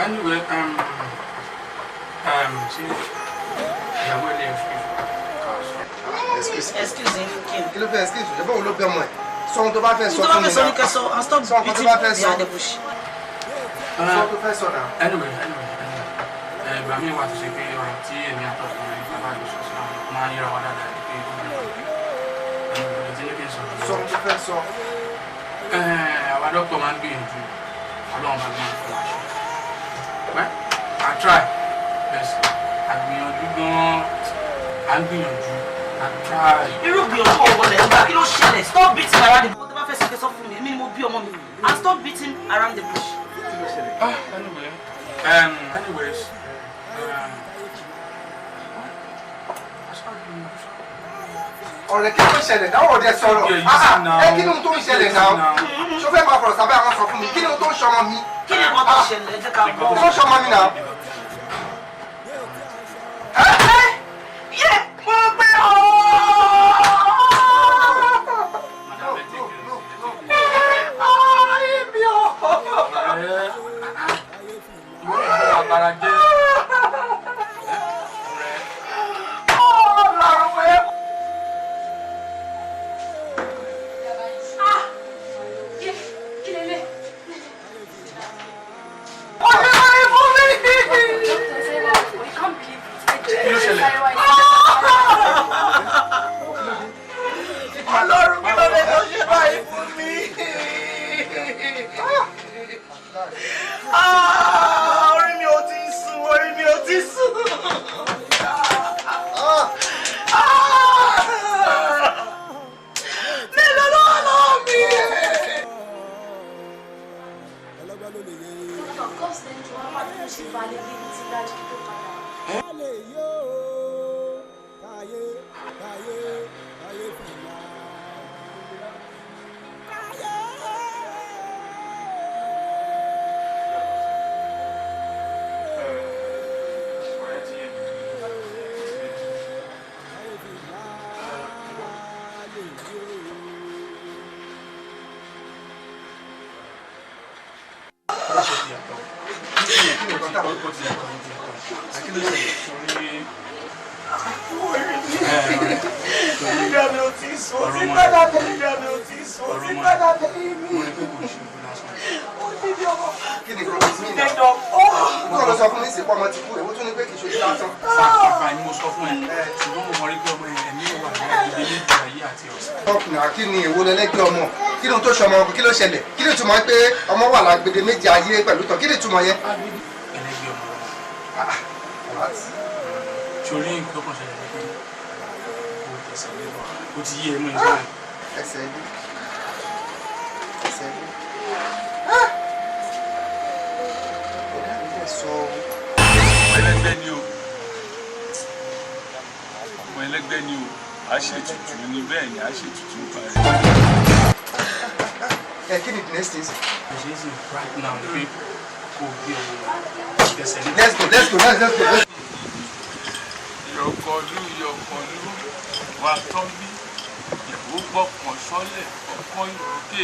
Anyway, ṣé ìyàwó ilé ẹ̀ fi Excuse me. Excuse me, kí ni? Kí ló fẹ́ excuse? Ṣé bóun ló bí ọmọ ẹ̀? Sọ ohun tó bá fẹ́ sọ Tó bá fún mi fẹ́ sọ ní náà. kẹ́ sọ and stop Sọ nǹkan tó beating bá fẹ́ sọ. behind the bush. Sọ ohun tó fẹ́ sọ náà. Anyway, anyway, anyway. Ìgbà míì wà tó ṣe pé ọ̀rọ̀ tí èmi àtọkùnrin bàbá mi sọ sí àwọn máa ń yíra wa dáadáa ní pé ó ń bẹ̀rẹ̀. Sọ ohun tó fẹ́ sọ. Àwa dọ́kítọ̀ máa ń gbìyànjú, Ọlọ́run bá gbọ́n fún wa ṣe. Well, I try. Yes, a gbìyànjú gan-an, a ń gbìyànjú, I try. Irú gbìyànjú ọ̀wọ́ lẹ̀ ń gbà kí ló ṣẹlẹ̀? Stop beating around the bush. Tó bá fẹ́ sọ kẹ́ sọ fún mi, èmi ni mo bí ọmọ mi. And stop beating around the bush. Anyway, anyways, Ọ̀rẹ́ kí ló ń ṣẹlẹ̀? Dáwọ́ ọ̀dẹ sọ̀rọ̀. Ẹ kí ni ohun tó ń ṣẹlẹ̀ náà? Ṣo fẹ́ máa fọ̀rọ̀ sábẹ́ àwọn sọ fún mi? Kí ni ohun tó ń ṣọmọ mi? Kí ni nǹkan tó ṣẹlẹ̀? Ẹ jẹ́ ká gbọ́. Kí ló ń ṣọmọ mi náà? Yé! Mo gbé ooo! balẹ̀ bí ti dájú kí tó padà. Lè yó káyé káyé káyé fìlà. Kúrò lọ sọ fún mi sí pé ọmọ ti kú, èwo tún ní pé kì í ṣojú lásán. Pàpà ni mo sọ fún ẹ, ṣùgbọ́n mo mọ̀ rí pé ọmọ ẹ̀mí wà ní ìdílé méjì ayé àti ọ̀sán. Ọkùnrin àkí ni èwo lẹlẹ́gbẹ́ ọmọ? Kí ló ń tó ṣe ọmọ? Kí ló ṣẹlẹ̀? Kí ló túmọ̀ pé ọmọ wà lágbede méjì ayé pẹ̀lú tán? Kí ló túmọ̀ yẹn? Ẹlẹ́gbẹ́ ọmọ rẹ. Sori nǹkan kan ṣẹlẹ̀ ní pé o tẹ̀sẹ̀ lé lọ, o ti yí ẹmu ìjọba. Ẹsẹ̀ ilé. Ẹsẹ̀ ilé. Ọ̀gá mi fẹ́ sọ Ọmọ ẹlẹgbẹ́ ni o, ọmọ ẹlẹgbẹ́ ni o, a ṣe tutù ni, bẹ́ẹ̀ ni a ṣe tutù parí. Ẹ kí ni the next thing? Ṣe é sì right now ni pé kò gbé ọmọ tẹ̀sẹ̀ lé. Let's go, let's go, let's go, let's go. Yọkọlú yọkọlú wà tán bí ìyàwó gbọ́kàn sọ́lẹ̀ ọkọ ìròkè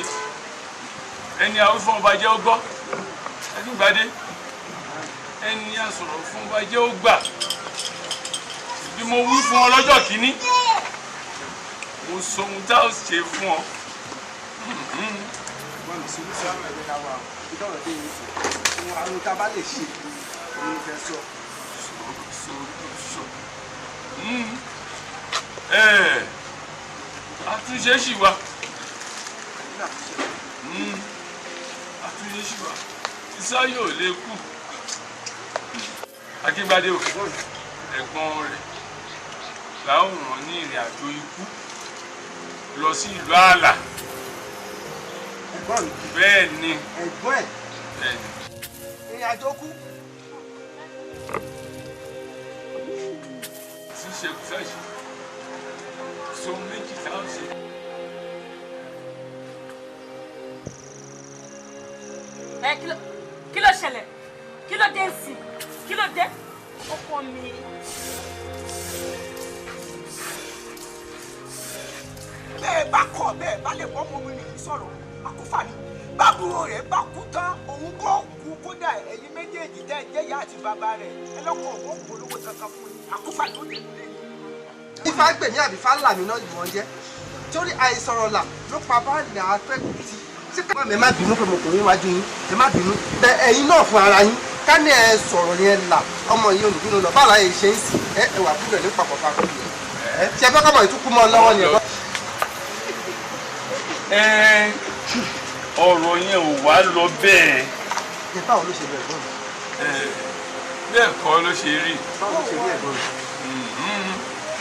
ẹni àwọn fún ọba jẹ́ ó gbọ́ ẹni gbadé ẹni àsọ̀rọ̀ fún ọba jẹ́ ó gbà. Bí mo wí fún ọ lọ́jọ́ kìíní, mo sọ ohun tá ò ṣe fún ọ. Wọ́n mi solution ẹ̀jẹ̀ ká wà ó. Ìtọ́rọ̀ dé yìí sí. Àwọn tá a bá lè ṣe, òun fẹ́ sọ. Solution. Àtúnṣe ṣì wà. Àtúnṣe ṣì wà. Fisáyọ̀ ò lè kú. Akíngbadé ò, ẹ̀gbọ́n rẹ̀ làwọn rán ní ìrìn àjò ikú lọ sí ìlú Ààlà. Ẹ̀gbọ́n mi. Bẹ́ẹ̀ ni. Ẹ̀gbọ́n ẹ̀. Bẹ́ẹ̀ ni. Ìrìn àjò kú. Ṣíṣe kù sáṣe so méjì táwọn ṣe. Ẹ kí ló ṣẹlẹ̀? Kí ló dé sí? Kí ló dé? Ọkọ mi. Bẹ́ẹ̀ bá kọ̀, bẹ́ẹ̀ bá lè bọ́ ọmọbìnrin yìí sọ̀rọ̀, àkúfà ni. Bábúrò rẹ̀ bá kú tán, òun kò kú. Kódà ẹ̀yin méjèèjì tẹ́ ẹ jẹ́ ìyá àti bàbá rẹ̀, ẹlọ́kọ̀ òun polówó kankan fún yín, àkúfà ni ó lè lé yín. Ifá gbè ní àbí Fálà mi náà ìwọ̀n jẹ́ torí àìsọ̀rọ̀ là ló pa báàlì àfẹ́kùtì. Ṣé ká ẹ má bínú pé mo kò ní wájú yín, ẹ má bínú bẹ ẹ̀yin náà fún ara yín, ká ní ẹ sọ̀rọ̀ yẹn là ọmọ yìí ò ní bínú lọ báàlà yìí ṣe ń sì ẹ ẹwà búrẹ̀ ní papọ̀ papọ̀ yẹn ẹ ṣe fẹ́ kọ́mọ ìtúkú mọ́ lọ́wọ́ ni ẹ. Ọ̀rọ̀ yẹn ò wá lọ bẹ́ẹ̀. Ẹ báwo ló ṣe lọ ẹ̀gbọ́n mi? Bẹ́ẹ̀ kọ́ ló ṣe rí. Báwo ló ṣe rí ẹ̀gbọ́n mi?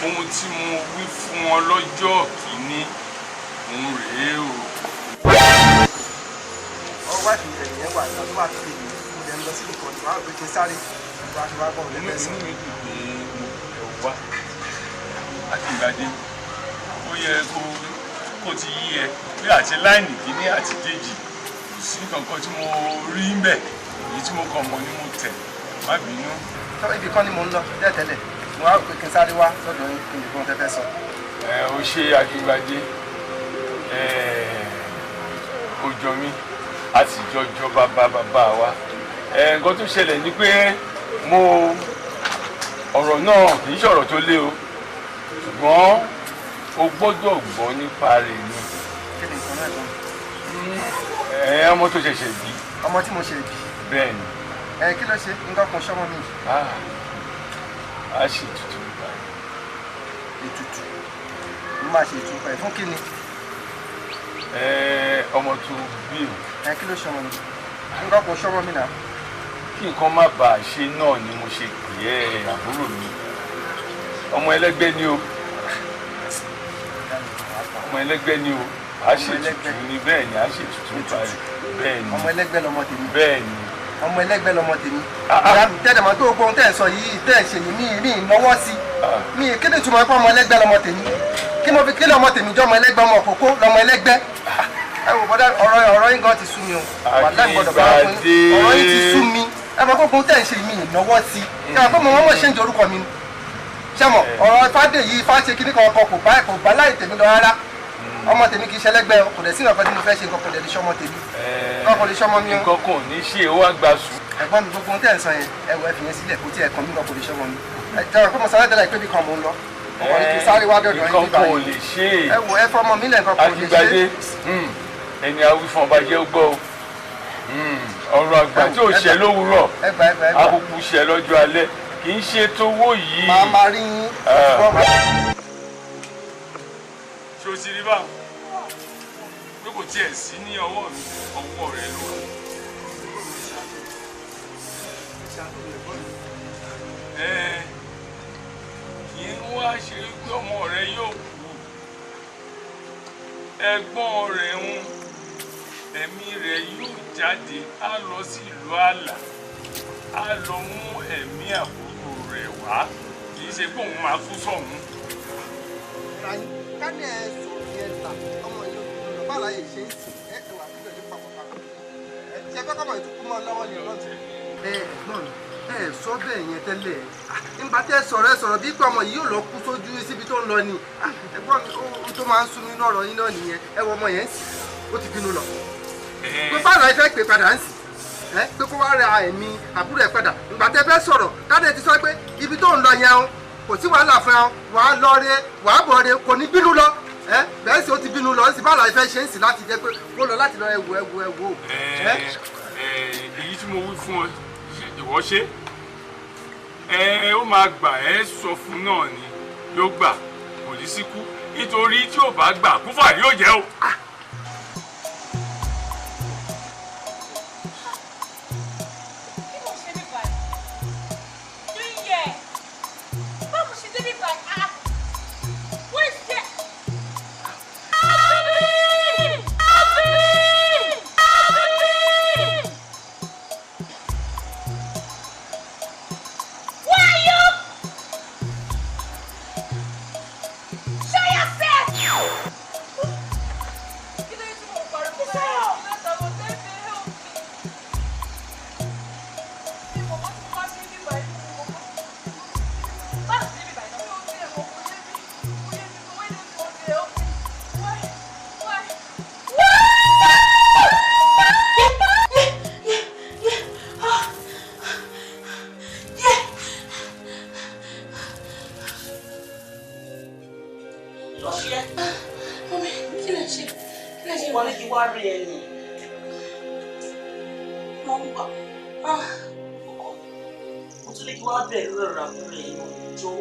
Ohun tí mo wí fún ọ lọ́jọ́ kìíní òun rèé o. Ọwọ́ wáìfì rẹ̀ yẹn wà nígbà tó wà tó lè mo dẹ̀ ń lọ síbi kan wàá rò pé kí n sáré wàá fi wá bọ̀ lẹ́fẹ̀ẹ́ sọ. Inú mi dùn pé mo ẹ̀ wá Akíngbadé, ó yẹ kó ti yí ẹ pé àti láìnì kìíní àti kejì kò sí kankan tí mo rí ń bẹ̀, èyí tí mo kàn mọ́ ni mo tẹ̀, má bínú. Ibi kan ni mo ń lọ tẹ́lẹ̀tẹ́lẹ̀, mo wá rò pé kí n sáré wá sọ́dọ̀ yín kí n lè gbọ́n tẹ́fẹ́ sọ. Ẹ o ṣe Akíngbadé, ó jọ mí a sì jọjọ bàbá bàbá wa. Nǹkan tó ṣẹlẹ̀ ni pé mo ọ̀rọ̀ náà kì í ṣọ̀rọ̀ tó lé o, ṣùgbọ́n o gbọ́dọ̀ gbọ́ nípa rẹ̀ ni. Kí ni nǹkan náà gan? Ọmọ tó ṣẹ̀ṣẹ̀ bí. Ọmọ tí mo ṣe bí. Bẹ́ẹ̀ ni. Ẹ kí ló ṣe? Nǹkan kan ṣọmọ mi. A ṣe ètùtù báyìí. Ètùtù? Mo máa ṣe ètùtù ẹ̀ fún kí ni? Ọmọ tó bí o. Ẹ kí ló ṣọmọ mi? Nǹkan kan ṣọmọ mi náà. Kí nǹkan má bàa ṣe náà ni mo ṣe pè é, àbúrò mi. Ọmọ ẹlẹ́gbẹ́ ni o. Ọmọ ẹlẹ́gbẹ́ ni o. A ṣe ètùtù ni, bẹ́ẹ̀ ni a ṣe ètùtù báyìí. Bẹ́ẹ̀ ni. Ọmọ ẹlẹ́gbẹ́ lọmọ tèmi. Bẹ́ẹ̀ ni. Ọmọ ẹlẹ́gbẹ́ lọmọ tèmi. Ìyá mi tẹ́lẹ̀ mọ́ tó gbogbo ohun tẹ́ ẹ̀ sọ yìí tẹ́ ẹ̀ ṣe yìí mi ìnáwó sí. Mi kéde ìtumọ̀ pé ọmọ ẹlẹ́gbẹ́ lọmọ tèmi. Kí mo fi kílẹ̀ ọmọ tèmi jọ́ ọmọ ẹlẹ́gbẹ́ ọmọ òkókó lọmọ ẹlẹ́gbẹ́. Ẹ wò bọ́dá ọ̀rọ̀ yín gan ti sú mi o. Wàláhì gbọ́dọ̀ bá fún yín. Ọ̀rọ̀ yín ti sú mi. Ẹ mọ̀ pé ohun tẹ́ ẹ̀ ṣe mi ìnáwó sí. Ṣé mo pé mo mọ̀ ṣe ń jẹ orúkọ mi ni? Ṣé mọ̀ ọ̀rọ̀ Fádé yìí Fá ṣe kíní kan kò bá láì tèmi lọ rárá. Ọmọ tèmi kì í ṣẹlẹ́gbẹ́ o, kò dẹ̀ sí nǹkan tí mo fẹ́ ṣe, nǹkan kò dẹ̀ lè ṣọmọ tèmi. Nǹkan kò lè ṣọmọ mi o. Nǹkan kò ní ṣe ó wá gba sùn. Ẹ̀gbọ́n mi gbogbo ohun tẹ́ ẹ̀ ń sọ yẹn, ẹ wò ẹ fi yẹn sílẹ̀ kó tí ẹ kàn mí kan kò lè ṣọmọ mi. Ẹ jẹ́ pé mo sáré tẹ́lẹ̀ pé bí kan mò ń lọ. Mo kàn ní kí n sáré wá dọ̀dọ̀ yín Nǹkan nígbà kò yìí. lè ṣe é. Ẹ wò ẹ fọmọ mi lẹ̀ nǹkan kò lè ṣe. Akíngbadé, ẹni awí fún ọba jẹ́ ó gbọ́ o. Ọ̀rọ̀ àgbà tí ò ṣẹ lówùúrọ̀, akúkú ṣẹ lọ́jọ́ alẹ́, kì í ṣe tówó yìí. Màá máa rí yín. Ṣé o ti rí báwọn? Pé kò tiẹ̀ sí ní ọwọ́ mi, ọwọ́ rẹ ló wà. Kì í wá ṣe pé ọmọ rẹ yóò kú. Ẹ̀gbọ́n rẹ̀ ń ẹ̀mí rẹ̀ yóò jáde, á lọ sí ìlú àlà, á lọ mú ẹ̀mí àbúrò rẹ̀ wá. Kì í ṣe pé òun máa kú sọ̀hún. Ká ní ẹ sọ̀rọ̀ yẹn là ọmọ yìí ló bá láyè ṣe é sì ẹ wà síbẹ̀ ní papọ̀papọ̀. Ẹ ṣe fẹ́ kọ́mọ ìtukú mọ́ lọ́wọ́ ni ọlọ́tún. Ẹ ẹ̀gbọ́n mi, ẹ sọ bẹ́ẹ̀ yẹn tẹ́lẹ̀. Nígbà tẹ́ sọ̀rọ̀ ẹ sọ̀rọ̀ bí pé ọmọ yìí yóò lọ kú sójú síbi tó ń lọ ni. Ẹ̀gbọ́n mi, ohun tó máa ń sún mi inú ọ̀rọ̀ yín náà nìyẹn. Ẹ wọ ọmọ yẹn sì, ó ti bínú lọ. Pé báwo ẹ fẹ́ pè padà ń sì? Ẹ pé kó wá ra ẹ̀mí àbúrò ẹ padà. Ìgbà tẹ́ fẹ́ sọ̀rọ̀, káde ti sọ pé ibi tó ń lọ yẹn o, kò sí wàhálà fún ẹ, wàá lọ re, wàá bọ̀ re, kò ní bínú lọ. Ẹ bẹ́ẹ̀ sì ó ti bínú lọ, sì báwo ẹ fẹ́ ṣe ń sì láti jẹ́ pé kó lọ láti lọ ẹwù ẹwù ẹwù. Èyí tí mo wí fún ọ, ìwọ ṣe ẹ ó máa gbà ẹ sọ fún náà ni yóò gbà, kò ní síkú, nítorí tí ò bá gbà kúfà yóò jẹ́ o. Kí ló ṣe ní báyìí? Yíyẹ! Báwo ṣe dé ní báyìí? Ah! Where is there? Abi! Abi! Abi! Where are you? Show yourself! Kí ló dé tí mo pariwo báyìí? Mọ́mí, kí lẹ ṣe? Kí lẹ ṣe? Wọ́n ní kí wá rí ẹ nì. Mo ń bọ̀. Mo tún lè kí wá bẹ̀rẹ̀ lórí ọ̀rọ̀ àbúrò ẹ̀ náà jọ.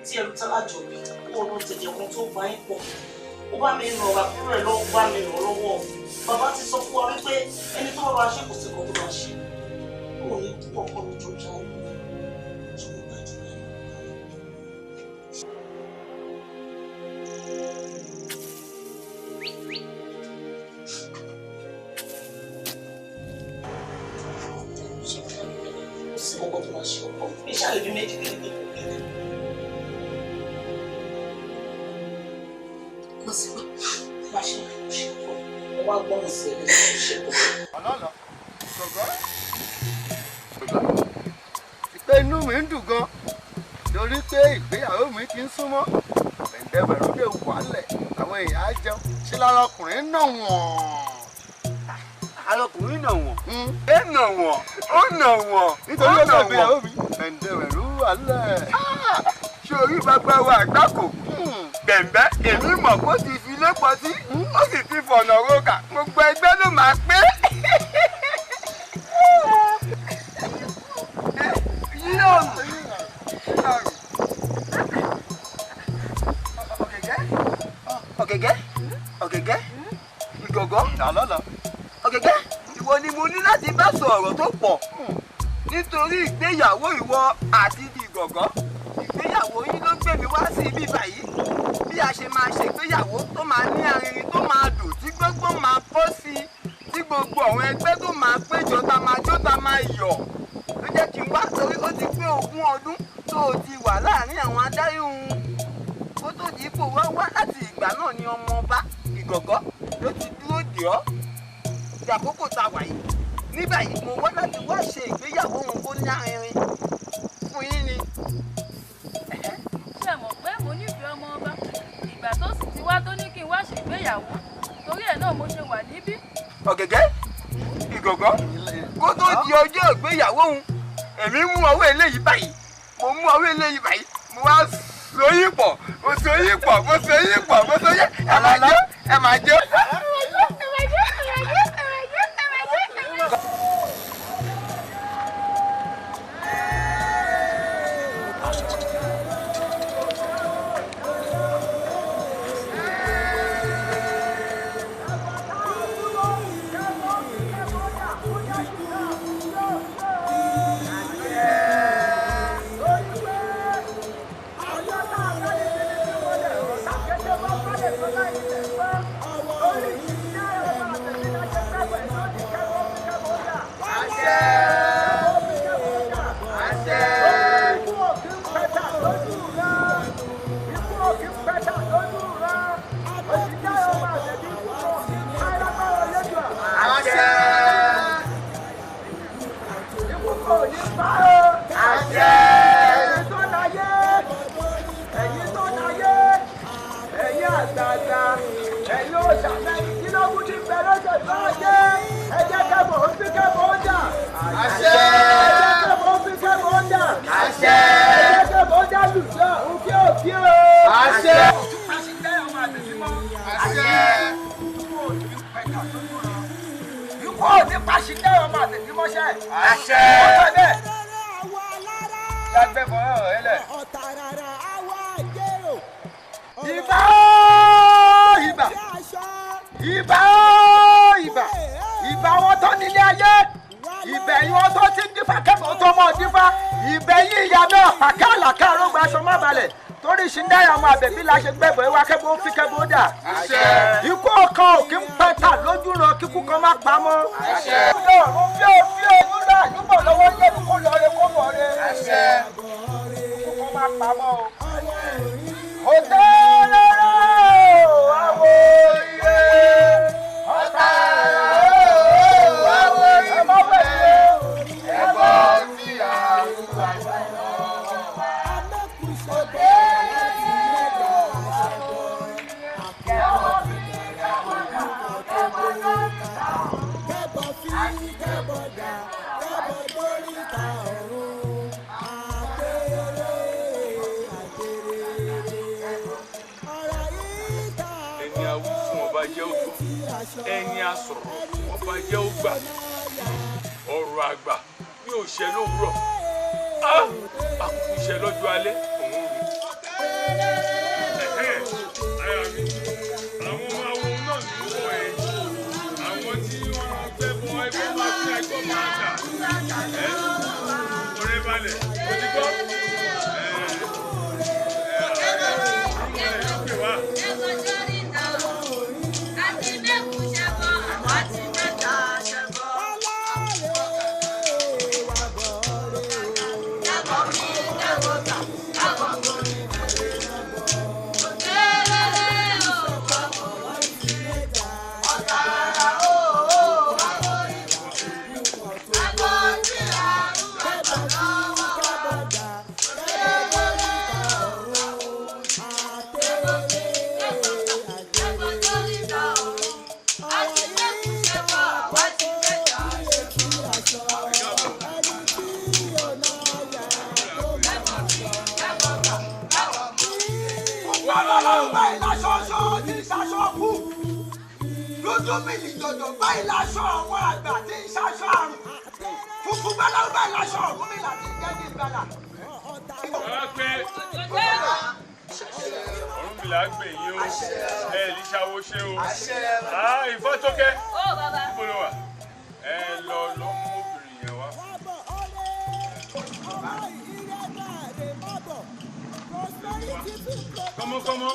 Tí ẹrú tálájọ mi, ó ló tẹ̀jẹ̀ kan tó bá yín pọ̀. Ó bá mi ràn àbúrò ẹ̀ lọ́wọ́, bá mi ràn lọ́wọ́. Bàbá ti sọ fún wa wípé ẹni tó bá wa ṣe kò sí kan tó máa ṣe. Ó ní púpọ̀ kọ́ mi jọ ṣáà. Ọlọ́lọ́ gbọ̀ngàn pé inú mi ń dùn gan torí pé ìgbéyàwó mi ti ń súnmọ́ ẹ̀ǹdẹ̀bẹ̀rún lè wálẹ̀ àwọn èèyàn á jẹun ṣé lára ọkùnrin náà wọ̀n. Arákùnrin náà wọ̀n. Ẹ nà wọ̀n, ó nà wọ̀n, nítorí ó nà ọjọ́ ìgbéyàwó wọ̀n. mi ẹ̀ǹdẹ̀bẹ̀rún wálẹ̀. Ṣé orí bàbá wa àgbákò? Bẹ̀m̀bẹ́ èmi mọ̀ kó ti fi ilé pọ̀ sí, ó sì ti fọ̀nà roka, gbogbo ẹgbẹ́ ló máa pé. Ọ̀gẹ̀gẹ́, ọ̀gẹ̀gẹ́, ìgọ̀gọ́, ọ̀gẹ̀gẹ́, ìwọ ni mo ní láti bá sọ ọ̀rọ̀ tó pọ̀ nítorí ìgbéyàwó ìwọ àti ìgọ̀gọ́. Ìgbéyàwó yín ló gbé mi wá sí ibi báyìí. Bí a ṣe máa ṣègbéyàwó tó máa ní arinrin tó máa dùn tí gbogbo máa bọ́ sí i tí gbogbo àwọn ẹgbẹ́ tó máa péjọ ta máa jó ta máa. máa yọ̀ ló jẹ́ kí n wá torí ó ti pé 20 ọdún tó o ti wà láàrin àwọn adarí òun kó tó di ipò wá wá láti ìgbà náà ni ọmọ ọba Ìgọ̀gọ́ ló ti dúró dè ọ́ di àkókò tá a wà yìí. Ní báyìí mo wá láti wá ṣe ìgbéyàwó òun kó ní arìnrìn fún yín ni. Ṣé mọ̀ pé mo nífẹ̀ẹ́ ọmọ ọba ìgbà tó sì ti wá tó ní kí n wá ṣègbéyàwó torí ẹ̀ náà mo ṣe wà níbí. Ọ̀gẹ̀gẹ̀ Ìgọ̀gọ́ kó tó di ọjọ́ ìgbéyàwó òun èmi mú ọwọ́ eléyìí báyìí mo mú ọwọ́ eléyìí báyìí mo wá soyún pọ̀ mo soyún pọ̀ mo soyún pọ̀ mo soyún ẹ máa jó ẹ máa jó. Ikú ọkàn ò kí ń pẹ́ta lójú ran kíkú kan má pamọ́. Ọ̀run fí ò fí ojú náà yúbọ̀ lọ́wọ́ yẹ́nu kó lọ re kó bọ̀ re. Kíkú kan má pamọ́ o. Òtẹ́rẹ́rẹ́ àwọ̀ iye ọ̀tá àwọ̀ iye ẹ má wẹ̀ ẹ̀bọ̀ sí àrùn àgbà lọ́wọ́ wa. Ẹni a wí fún ọba jẹ́ ó gbọ́, ẹni a sọ̀rọ̀ fún ọba jẹ́ ó gbà. Ọ̀rọ̀ àgbà bí ò ṣẹ lówùúrọ̀, á àkókò ṣẹ lọ́jọ́ alẹ́ òun rí. Aya mi, àwọn ọmọ awo náà ní wọ̀ ẹ́, àwọn tí wọ́n fẹ́ bọ ẹgbẹ́ máa fi ẹgbẹ́ máa tà. Ẹ́ ọ̀rẹ́ balẹ̀, ó ti gbọ́. Ẹ ẹ yóò pè wá. Lójúmìlì jọjọ báyìí láṣọ àwọn àgbà tí ń ṣaṣọ àrùn funfun báláwo báyìí láṣọ Ọ̀rúnmìlà tí ń jẹ́ ní ìgbàlà. Ọ̀rúnmìlà gbè yín o, ẹ ní ṣàwó ṣe o. Ìfọ́tókẹ́, níbo ló wà? Ẹ lọ lọ mú obìnrin yẹn wá. Kọ́mọkọ́mọ.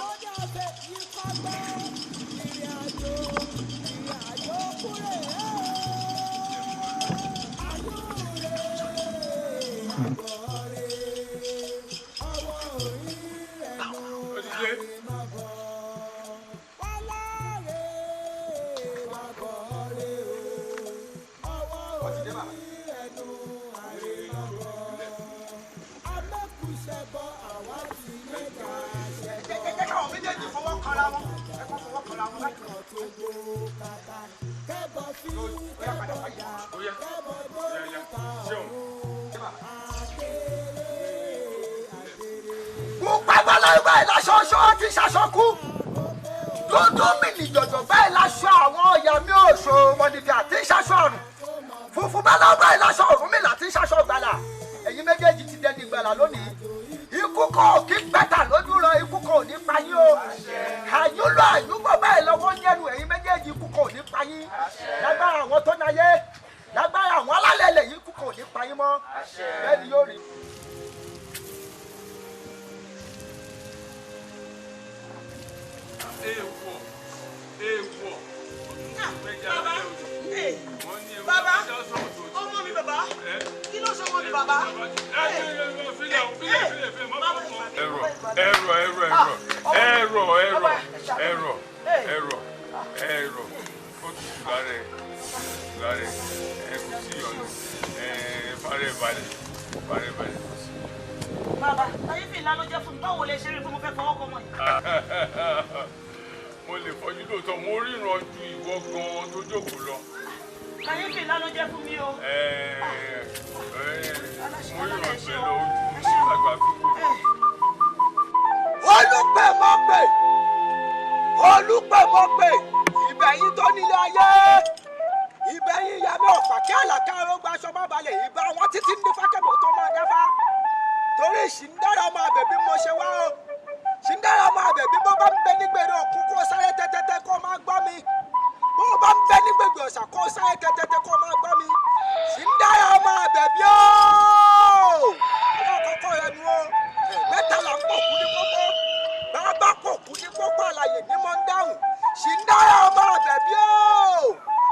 Ó yá, ó yá, yá, ṣeun. Pupa báláwo báyìí láṣọ ṣọ́ ti ṣaṣọ kú. Dúdú mi nìjọ̀jọ̀ báyìí láṣọ àwọn ọ̀yà mi ò ṣòro mọ̀nìfẹ́ àti ṣaṣọ àrùn. Funfun báláwo báyìí láṣọ Ọ̀rúnmìlà àti ṣaṣọ gbàlà. Ẹ̀yin méjèèjì ti dẹni gbàlà lónìí. Ikú kan ò kí pẹ́tà lójú rọ, ikú kan ò ní pa yín o. Àyúlọ àyúbọ̀ báyìí lọ́wọ́ yẹnu ẹ̀yin méjèèjì, ikú kan ò ní pa yín. Lágbára àwọn tó náyé, lágbára àwọn alálẹ̀ ilẹ̀ yìí, ikú kan ò ní pa yín mọ́. Bẹ́ẹ̀ ni yóò rí. Èèwọ̀, èèwọ̀. Bàbá, bàbá, ọmọ mi bàbá, kí ló ṣe ọmọ mi bàbá? Ẹ̀rọ, ẹ̀rọ, ẹ̀rọ, ẹ̀rọ, ẹ̀rọ, ẹ̀rọ, ẹ̀rọ, ẹ̀rọ. Ó tutù lára ẹ̀, tutù lára ẹ̀, ẹ kò sí ìyọnu, ẹ fara ẹ̀ balẹ̀, fara ẹ̀ balẹ̀, kò sí. Bàbá, kàyéfì ńlá ló jẹ́ fún mi, báwo lẹ ṣe rí i pé mo fẹ́ fọwọ́ kọ ọmọ yìí? Mo lè fọjú lóòótọ́, mo ríran ju ìwọ gan-an tó jókòó lọ. Kàyéfì ńlá ló jẹ́ fún mi o. Ẹ ẹ mo ríran jù ẹ lọ, ojú àgbà fi wò. Olùpẹ̀ mọ̀ pé, olùpẹ̀ mọ̀ pé, ìbẹ̀yìn tó nílé ayé, ìbẹ̀yìn ìyàmẹ́ ọ̀pá kí àlàkà arógbó aṣọ má balẹ̀, ìbá wọn títí ní fákẹ́mọ̀ tó máa dáfá. Torí ìṣìndára ọmọ àbẹ̀bí mo ṣe wá o. Ṣìndára ọmọ àbẹ̀bí bó bá ń bẹ nígbèrè òkun kó sáré tẹ́tẹ́tẹ́ kó máa gbọ́ mi. Bó bá ń bẹ nígbègbè ọ̀sà kó sáré tẹ́tẹ́tẹ́ kó máa gbọ́ mi. Ṣìndára ọmọ àbẹ̀bí ooo! Alákọ̀ọ́kọ́ rẹ nu o. Mẹ́ta là ń pọ̀ kú ní pópó. Bàbá pọ̀ kú ní pópó àlàyé ní mọ́ ń dáhùn. Ṣìndára ọmọ àbẹ̀bí ooo!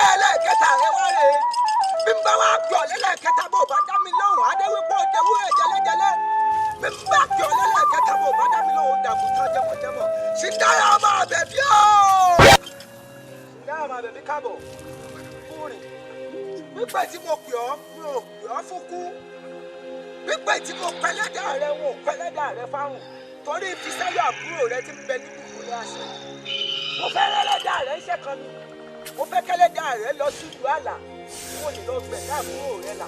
Ẹlẹ́ẹ̀kẹta rẹ wá rèé. Bí n bá wá pè ọ́ lẹ́lẹ́kẹta bó bá dá mi lóhùn, adéwípọ̀ òdewúrẹ́ jẹlẹ́jẹlẹ́. Bí n bá pè ọ́ lẹ́lẹ́kẹta bó bá dá mi lóhùn, dàgùtàn jẹmọ̀jẹmọ̀. Ṣìndára ọmọ àbẹ̀bí ooo! Ṣìndára ọmọ àbẹ̀bí káàbọ̀. Kúrin. Pípẹ́ tí mo pè ọ́, mi ò pè ọ́ fún kú. Pípẹ́ tí mo pẹ́lẹ́dà rẹ, wọn ò pẹ́lẹ́dà rẹ fáwọn. Torí ìfisẹ́yọ̀ àbúrò rẹ ti ń bẹ nínú ìkúlẹ̀ àṣẹ. Mo fẹ́ rẹ́lẹ́dà rẹ ń ṣẹ̀kan mi. Mo fẹ́ kẹ́lẹ́dà rẹ lọ sílùú àlà. Mo lè lọ gbẹ̀dá àbúrò rẹ là.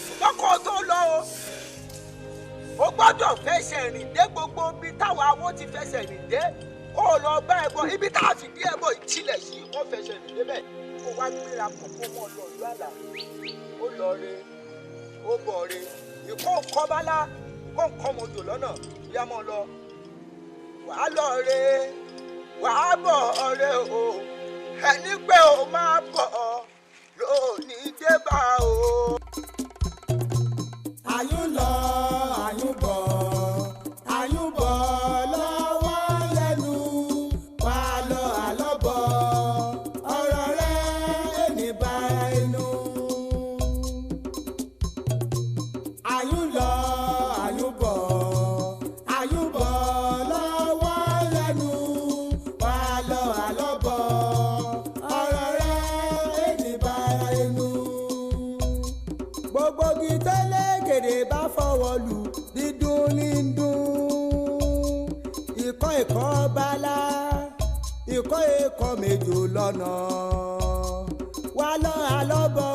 Ṣùgbọ́n kó o tó lọ o, o gbọ́dọ̀ fẹsẹ̀ rìn dé gbogbo ibi táwọn awo ti fẹsẹ̀ rìn dé. Kó o lọ bá ẹbọ, ibi tá a fìdí ẹbọ ìtìlẹ̀ sí, wọ́n fẹsẹ̀ rìn débẹ̀. Kó wá gbéra pọ̀ kó mọ̀ lọ ìlú àlà. Ó lọ re, ó bọ̀ re. Ìkó nǹkan bálá, ìkó nǹkan mọ̀jò lọ́nà, ìyá mọ̀ lọ. Wàá lọ re, wàá bọ̀ re o. Ẹni pé o máa bọ̀ lónìí dé bá o. Àyùn lọ, àyùn bọ̀, àyùn bọ̀ lọ́wọ́ lẹ́nu, wà lọ àlọ́ bọ̀, ọ̀rọ̀ rẹ̀ ẹni bá inú. Àyùn lọ, àyùn bọ̀, àyùn bọ̀ lọ́wọ́ lẹ́nu, wà lọ àlọ́ bọ̀, ọ̀rọ̀ rẹ̀ ẹni bá inú. Gbogbo igi tẹ́lẹ̀ gèdè bá fọwọ́ lù dídùn ní dùn. Ìkọ́ ìkọ́ bala, ìkọ́ ìkọ́ méjò lọ́nà. Wà lọ àlọ́bọ̀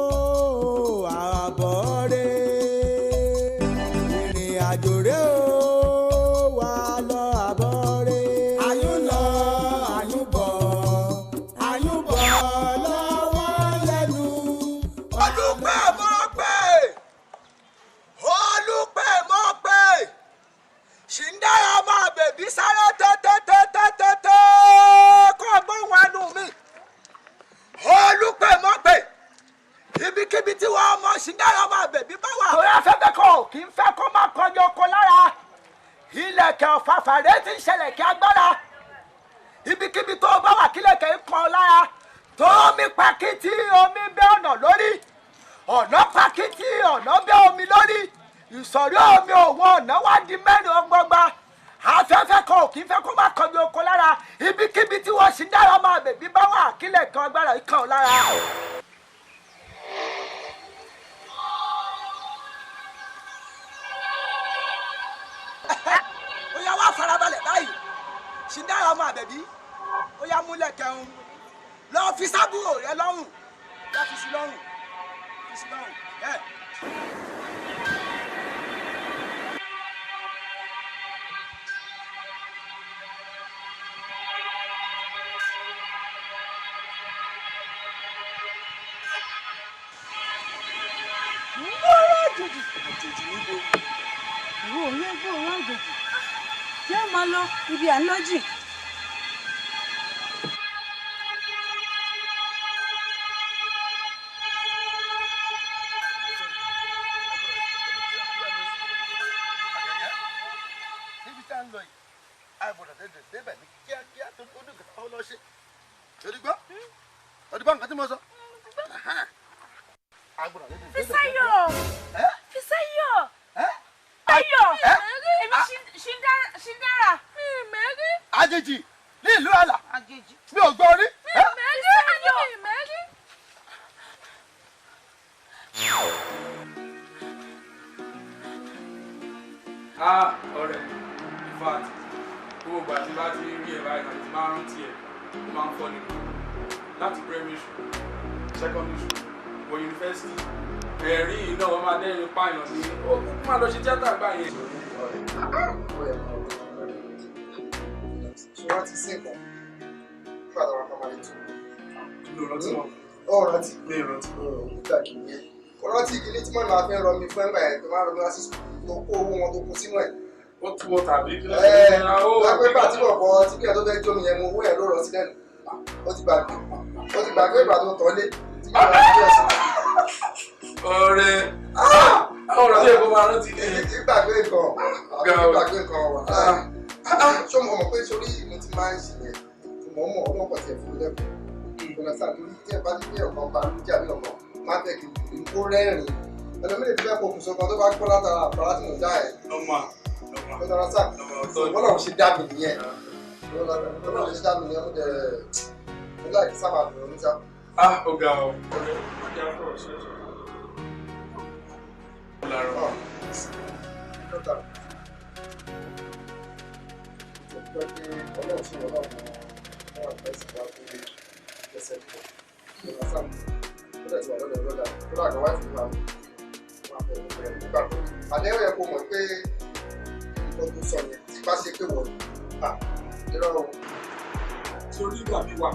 o, àbọ̀ rè. Ìrìn àjò rè o, wà lọ àbọ̀ rè. Àyùn lọ, àyùn bọ̀, àyùn bọ̀ lọ́wọ́ lẹ́nu. Olùpẹ̀ mọ̀ pé, olùpẹ̀ mọ̀ pé, ṣìndára ọmọ àbẹ̀bí sáré tẹ́tẹ́tẹ́tẹ́tẹ́ kó gbóhùn ẹnu mi. Olùpẹ̀ mọ̀ pé, ibikíbi tí wọ́n mọ̀ ṣìndára ọmọ àbẹ̀bí bá wà. Torí afẹ́fẹ́ kan ò kì í fẹ́ kó má kọjú oko lára. Ilẹ̀kẹ̀ ọ̀fàfà rẹ̀ ti ń ṣẹlẹ̀ kí agbára. Ibikíbi tó bá wà kílẹ̀kẹ̀ ń kan lára. Tómi pakítí omi bẹ́ ọ̀nà lórí. Ọ̀nà pakítí ọ̀nà bẹ́ omi lórí. Ìsọ̀rí omi òun ọ̀nà wá di mẹ́rin ọgbọgba. Afẹ́fẹ́ kan ò kì í fẹ́ kó má kọjú oko lára. Ibikíbi tí wọ́n ṣì ń dára ọmọ àbẹ̀bí bá wà kílẹ̀ kan agbára yìí kàn lára. Ó yá wá farabalẹ̀ báyìí. Ṣì ń dára ọmọ àbẹ̀bí. Ó yá múlẹ̀ kẹun. Lọ fi sábúrò rẹ lọ́rùn. Yá fi sí lọ́rùn. Fi sí lọ́rùn. Ẹ. Gbóòrò àjòjì. Àjòjì níbo? Ìwọ ò ní gbóòrò àjòjì. Jẹ́ máa lọ ibi à ń lọ́jì. Níbi tá à ń lọ yìí, a gbọ́dọ̀ tètè débẹ̀ ní kíákíá torí ó ní nǹkan tó lọ ṣe. Òdìgbọ́, òdìgbọ́ nǹkan tí mo sọ. A gbọ́dọ̀ tètè débẹ̀. Fisáyọ̀! Fisáyọ̀! Táyọ̀! Èmi ṣì ń dára. Mi mẹ́rí. Àjèjì ní ìlú àlà. Àjèjì. Mi ò gbọ́ rí. Mi mẹ́rí. Mi mẹ́rí. Ah, ọ̀rẹ́, in fact, gbogbo ìgbà tí bá ti rí ẹ báyìí tàbí tí máa ń rántí ẹ, ó máa ń fọ́ nínú. Láti primary school, secondary school, wọ yunifásitì, ẹ̀rín yìí náà wọ́n máa dẹ́rìn pààyàn ní ó kúkú máa lọ ṣe tíátà gbà yẹn. Ṣé wọ́n ti sí nǹkan nígbà tó wà primary two? Mi ò rántí mọ́. Ó rántí. Mi ò rántí. Nígbà kìíní. Ó rántí kìíní tí mọ́nà fi ń rọ mi fún ẹgbà ẹ̀ tó máa ń rọ mi wá sí school tó kó owó wọn tó kó sínú ẹ̀. Ó tú ọ tàbí kí ló Ẹ ṣe lápẹ́ bá tí bọ̀bọ̀ tí kìíní tó fẹ́ jó mi yẹn mo owó ẹ̀ ló rọ sí lẹ́nu. Ó ti gbàgbé. Ó ti gbàgbé ìgbà tó tọ́lé tí mo rà sí ọ̀sán. Ọ̀rẹ́, àwọn ọ̀rọ̀ tí èkó máa rántí ni. Ìgbàgbé nǹkan, ìgbàgbé nǹkan wà láàyè. Ṣé mo mọ̀ pé sórí mo ti máa ń ṣe yẹn? Mo mọ̀ ọlọ́pàá tiẹ̀ fún mi lẹ́kọ̀ọ́. Ìgbọ̀nà sáà torí tí ẹ bá ní pé ọ̀kan bá ló jẹ́ àbí ọ̀kan máa fẹ́ kí n kó rẹ́rìn-ín. Ẹlòmíràn ti fẹ́ pokùnso kan tó bá kọ́ látara àpárá tí mò ń dá ẹ̀. Ọmọ Lọ́dọ̀ sáà bọ́lá ò ṣe dá mi nìyẹn. Bọ́lá ò ṣe dá mi nìyẹn, mo dẹ̀ mo láì sábà dùn ní sá. Ah, ó ga ọ. Ọ̀rẹ́, wọ́n jẹ́ àfọ̀rọ̀ sí ẹ̀sọ́. Láàárọ̀. Dọ́tà. Ìjọba pé Ọlọ́run ṣe wọ́n náà fún wọn àgbẹ̀ sí wa pé ẹsẹ̀ pọ̀. Ìjọba sáà ó dẹ̀ ti wà lọ́dọ̀ lọ́dà tó dà gan wáìfù wa wọn àbẹ̀ ọ̀pẹ̀ nígbà tó. Àlẹ́ ó yẹ kó mọ̀ pé nǹkan tó sọ yẹn tí bá ṣe pé wọ̀ ní. Irọ́ o. Torí ìgbà mi wà.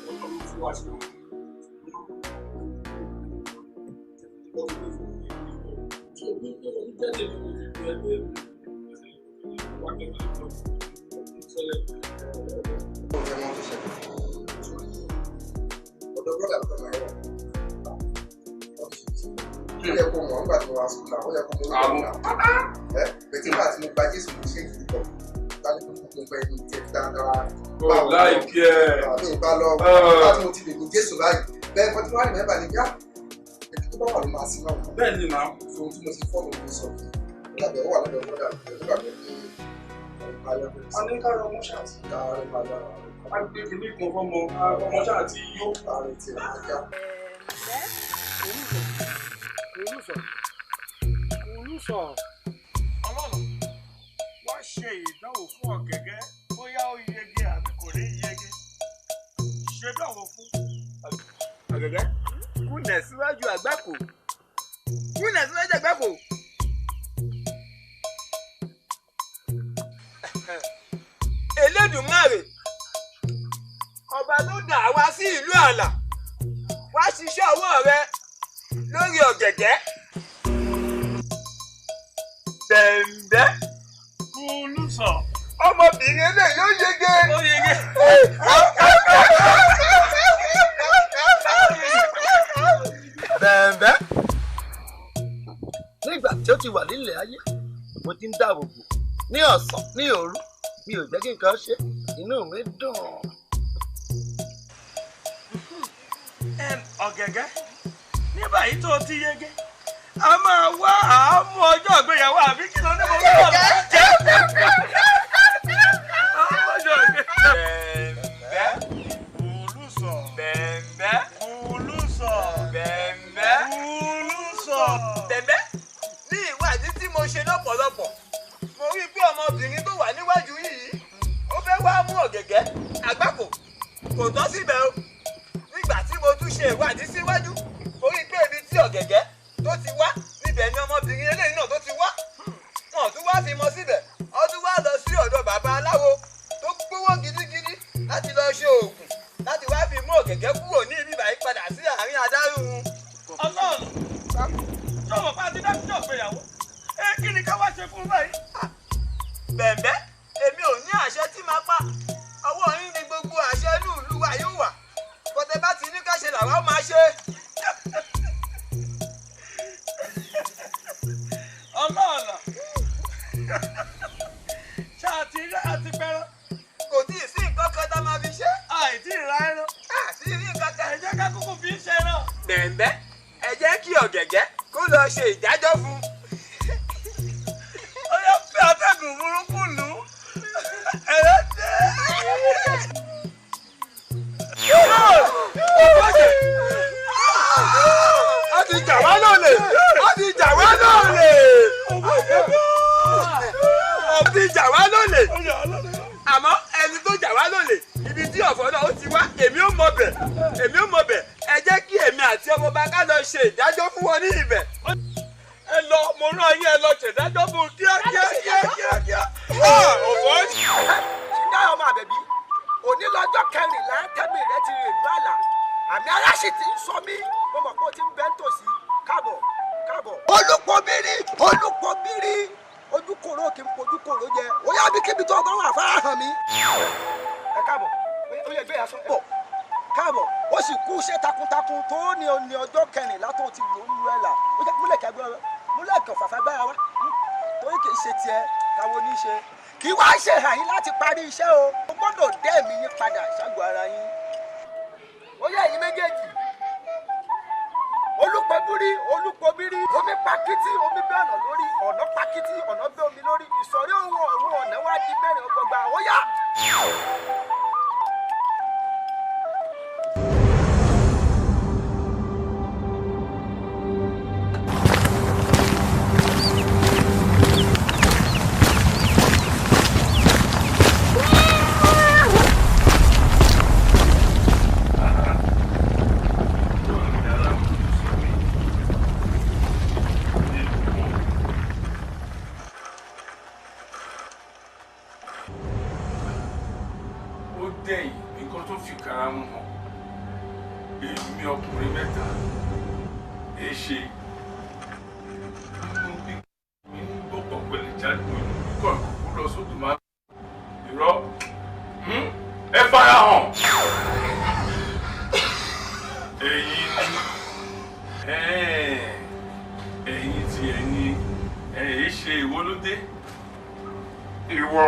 Ọlọ́run fún wa ṣe. Ó fẹ́ mọ́ tó ṣẹlẹ̀. Ọ̀dọ̀ brọ́dà tó máa wọ̀. Ó yẹ kó mọ̀ nígbà tí mo wá sùkúl náà, ó yẹ kó mọ̀ nígbà tí mo ẹ bẹ̀tẹ̀ nígbà tí mo gba Jésù mo ṣe ìdíkọ̀. Tani kò fún mi ní tiẹ̀ dáadáa. Ó láìkí ẹ̀. Mi ì bá lọ nígbà tí mo ti lè ní Jésù báyìí. Bẹ́ẹ̀ kan tí wọ́n á rìn mẹ́bàá ni bí á ẹni tó bá wà ló máa sin náà. Bẹ́ẹ̀ ni màá. Ohun tí mo ti fọ́ọ̀mù mi sọ fún mi. Lábẹ́ ó wà lọ́dọ̀ brọ́dà mi nígbà tó ní A ní ká rọ ọmọ ṣáà ti. A gbé kinní kan fọ́mọ, ọmọ ṣáà ti yó. Olùsọ, Olùsọ, Ọlọ́run wá ṣe ìdánwò fún ọ̀gẹ̀gẹ̀ bóyá ó yege àbí kò ní yege, ṣe dánwò fún. Ọ̀gẹ̀gẹ̀ kúnlẹ̀ síwájú àgbákò, kúnlẹ̀ síwájú àgbákò. Elédùmarè ọba tó dà wá sí ìlú àlà, wá ṣiṣẹ́ ọwọ́ rẹ lórí ọ̀gẹ̀gẹ̀. Bẹ̀m̀bẹ́. Olùsọ. Ọmọbìnrin eléyìí ó yege. Ó yege. Bẹ̀ẹ̀bẹ́. Nígbà tí ó ti wà nílẹ̀ ayé, mo ti ń dáàbò bò ní ọ̀sán ní òru, mi ò jẹ́ kí nǹkan ṣe, inú mi dùn. Ọ̀gẹ̀gẹ̀, ní báyìí tó ti yege, a máa wá àámú ọjọ́ ìgbéyàwó àbí kí ló ní mo gbọ́dọ̀ jẹ́. Àámú ọjọ́ ìgbéyàwó. Bẹ̀m̀bẹ́. Olùsọ. Bẹ̀m̀bẹ́. Olùsọ. Bẹ̀m̀bẹ́. Olùsọ. Bẹ̀m̀bẹ́, ní ìwádìí tí mo ṣe lọ́pọ̀lọpọ̀, mo rí i pé ọmọbìnrin tó ọ̀gẹ̀gẹ̀ àgbákò kò tọ́ síbẹ̀ o. Nígbà tí mo tún ṣe ìwádìí síwájú, mo rí pé ibi tí ọ̀gẹ̀gẹ̀ tó ti wá níbẹ̀ ni ọmọbìnrin eléyìí náà tó ti wá. Wọn tún wá fi mọ síbẹ̀, ó tún wá lọ sí ọ̀dọ̀ bàbá aláwo tó gbówó gidigidi láti lọ ṣe oògùn láti wá fi mú ọ̀gẹ̀gẹ̀ kúrò ní ibi báyìí padà sí àárín adágún. Ọlọ́run sọ̀rọ̀ bá ti dájú ọ̀gbéyàwó ẹ kí ni ká wá ṣe fún báyìí. Bẹ̀m̀bẹ́, èmi ò ní àṣẹ tí máa pa. Ọwọ́ yín ni gbogbo àṣẹ inú ìlú wa yóò wà. Kọ́tẹ́ bá ti ní ká ṣe làwa máa ṣe. Ọlọ́ọ̀nà ṣá àti rí àti pẹran. Kò tí ì sí nǹkan kan tá a máa fi ṣe. Àìtí ìra ẹran. Àti rí nǹkan kan. Ẹ jẹ́ ká kúkú fi ń ṣe ẹran. Bẹ̀m̀bẹ́, ẹ jẹ́ kí ọ̀gẹ̀gẹ̀ kó lọ ṣe ìdájọ́ fún un. Ó yẹ pé atẹ́gùn burúkú lù ú. Ẹ̀rọ dé. A ti jà wá lólè! A ti jà wá lólè! A ti jà wá lólè! Àmọ́ ẹni tó jà wá lólè, ibi tí ọ̀fọ̀ náà ó ti wá, èmi ò mọ̀ bẹ̀, èmi ò mọ̀ bẹ̀. Ẹ jẹ́ kí èmi àti ọmọọba ká lọ ṣe ìdájọ́ fún wọn ní ibẹ̀. Ẹ lọ, mo rán yín, ẹ lọ ṣèdájọ́ fún un kíákíá kíákíá. Ọ̀fọ̀ ṣìdá ọmọ àbẹ̀bí, òní lọ́jọ́ kẹrìnlá tẹ́mi rẹ ti rìn ìlú àlà, àmì ara sì ti ń sọ mí, mo mọ̀ pé o ti ń bẹ́ ń tòsí. Káàbọ̀ káàbọ̀. Olùpọ̀bìrì olùpọ̀bìrì ojúkòrò kì í pojúkòrò jẹ, ó yá bí kíbi tó o bá wà farahàn mi. Ẹ káàbọ̀, ó yẹ gbé aṣọ bọ̀ káàbọ̀, ó sì kú iṣẹ́ takuntakun tó ní òní ọjọ́ kẹrìnlá tó ti lò ń lu ẹ̀ là. Ó jẹ́ múlẹ̀ kẹgbẹ́ múlẹ̀ kẹ̀ fàfà gbára wa torí kì í ṣe tiẹ̀ káwọn oníṣe kì í wá ṣe hàn yín láti parí iṣẹ́ o. O gbọ́dọ̀ dẹ́ ẹ̀mí yín padà ṣáàgó ara yín. Ó yẹ ẹ̀yin méjèèjì. Olùpẹ̀bírí olùpọ̀bírí omi pakítí omi bẹ́ ọ̀nà lórí ọ̀nà pakítí ọ̀nà bẹ́ omi lórí ìsọ̀rí òun ọ̀run ọ̀nà wá di mẹ́rin ọgbọgba ó yá. Ó dẹ̀yìn nǹkan tó fi kara mu hàn èmi ọkùnrin mẹ́ta ẹ ṣe nínú bí mi ń gbọ́pọ̀ pẹ̀lú jáde kọ́ ìkókó lọ sódò máa irọ́ ẹ fara hàn ẹ̀yin ni ẹ̀yin tí ẹ̀yin ẹ̀ ṣe ìwọ ló dé ìwọ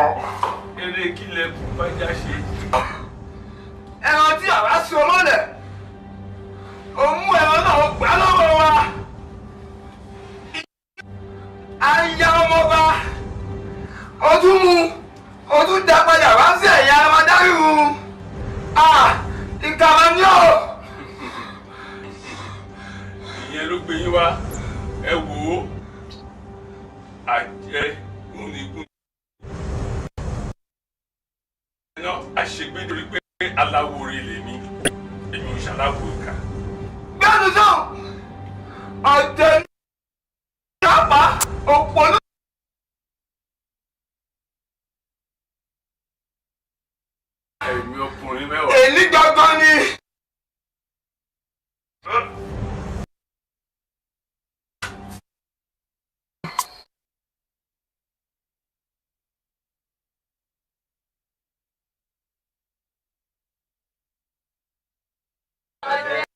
eré kílẹ̀ kù bá já ṣe. Ẹran tí àwa so mọ́lẹ̀, òun mú ẹran náà gbà lọ́wọ́ wa. À ń ya ọmọba, ọdún mu, ọdún dá padà wá sí ẹ̀yà ọmọdáríhun. Ìkà máa ní o. Ìyẹn ló gbé yín wá, ẹ wò ó, àjẹ gúnigún iná àṣegbé lórí pé aláwòrè lèmi, èmi ò ṣaláwò ìkà. Gbẹ́nu sọ̀hún, ọ̀tẹ̀ ní pápá òpònú. Ẹ̀mí ọkùnrin mẹ́wàá. Èmi gangan ni. Ọdẹ.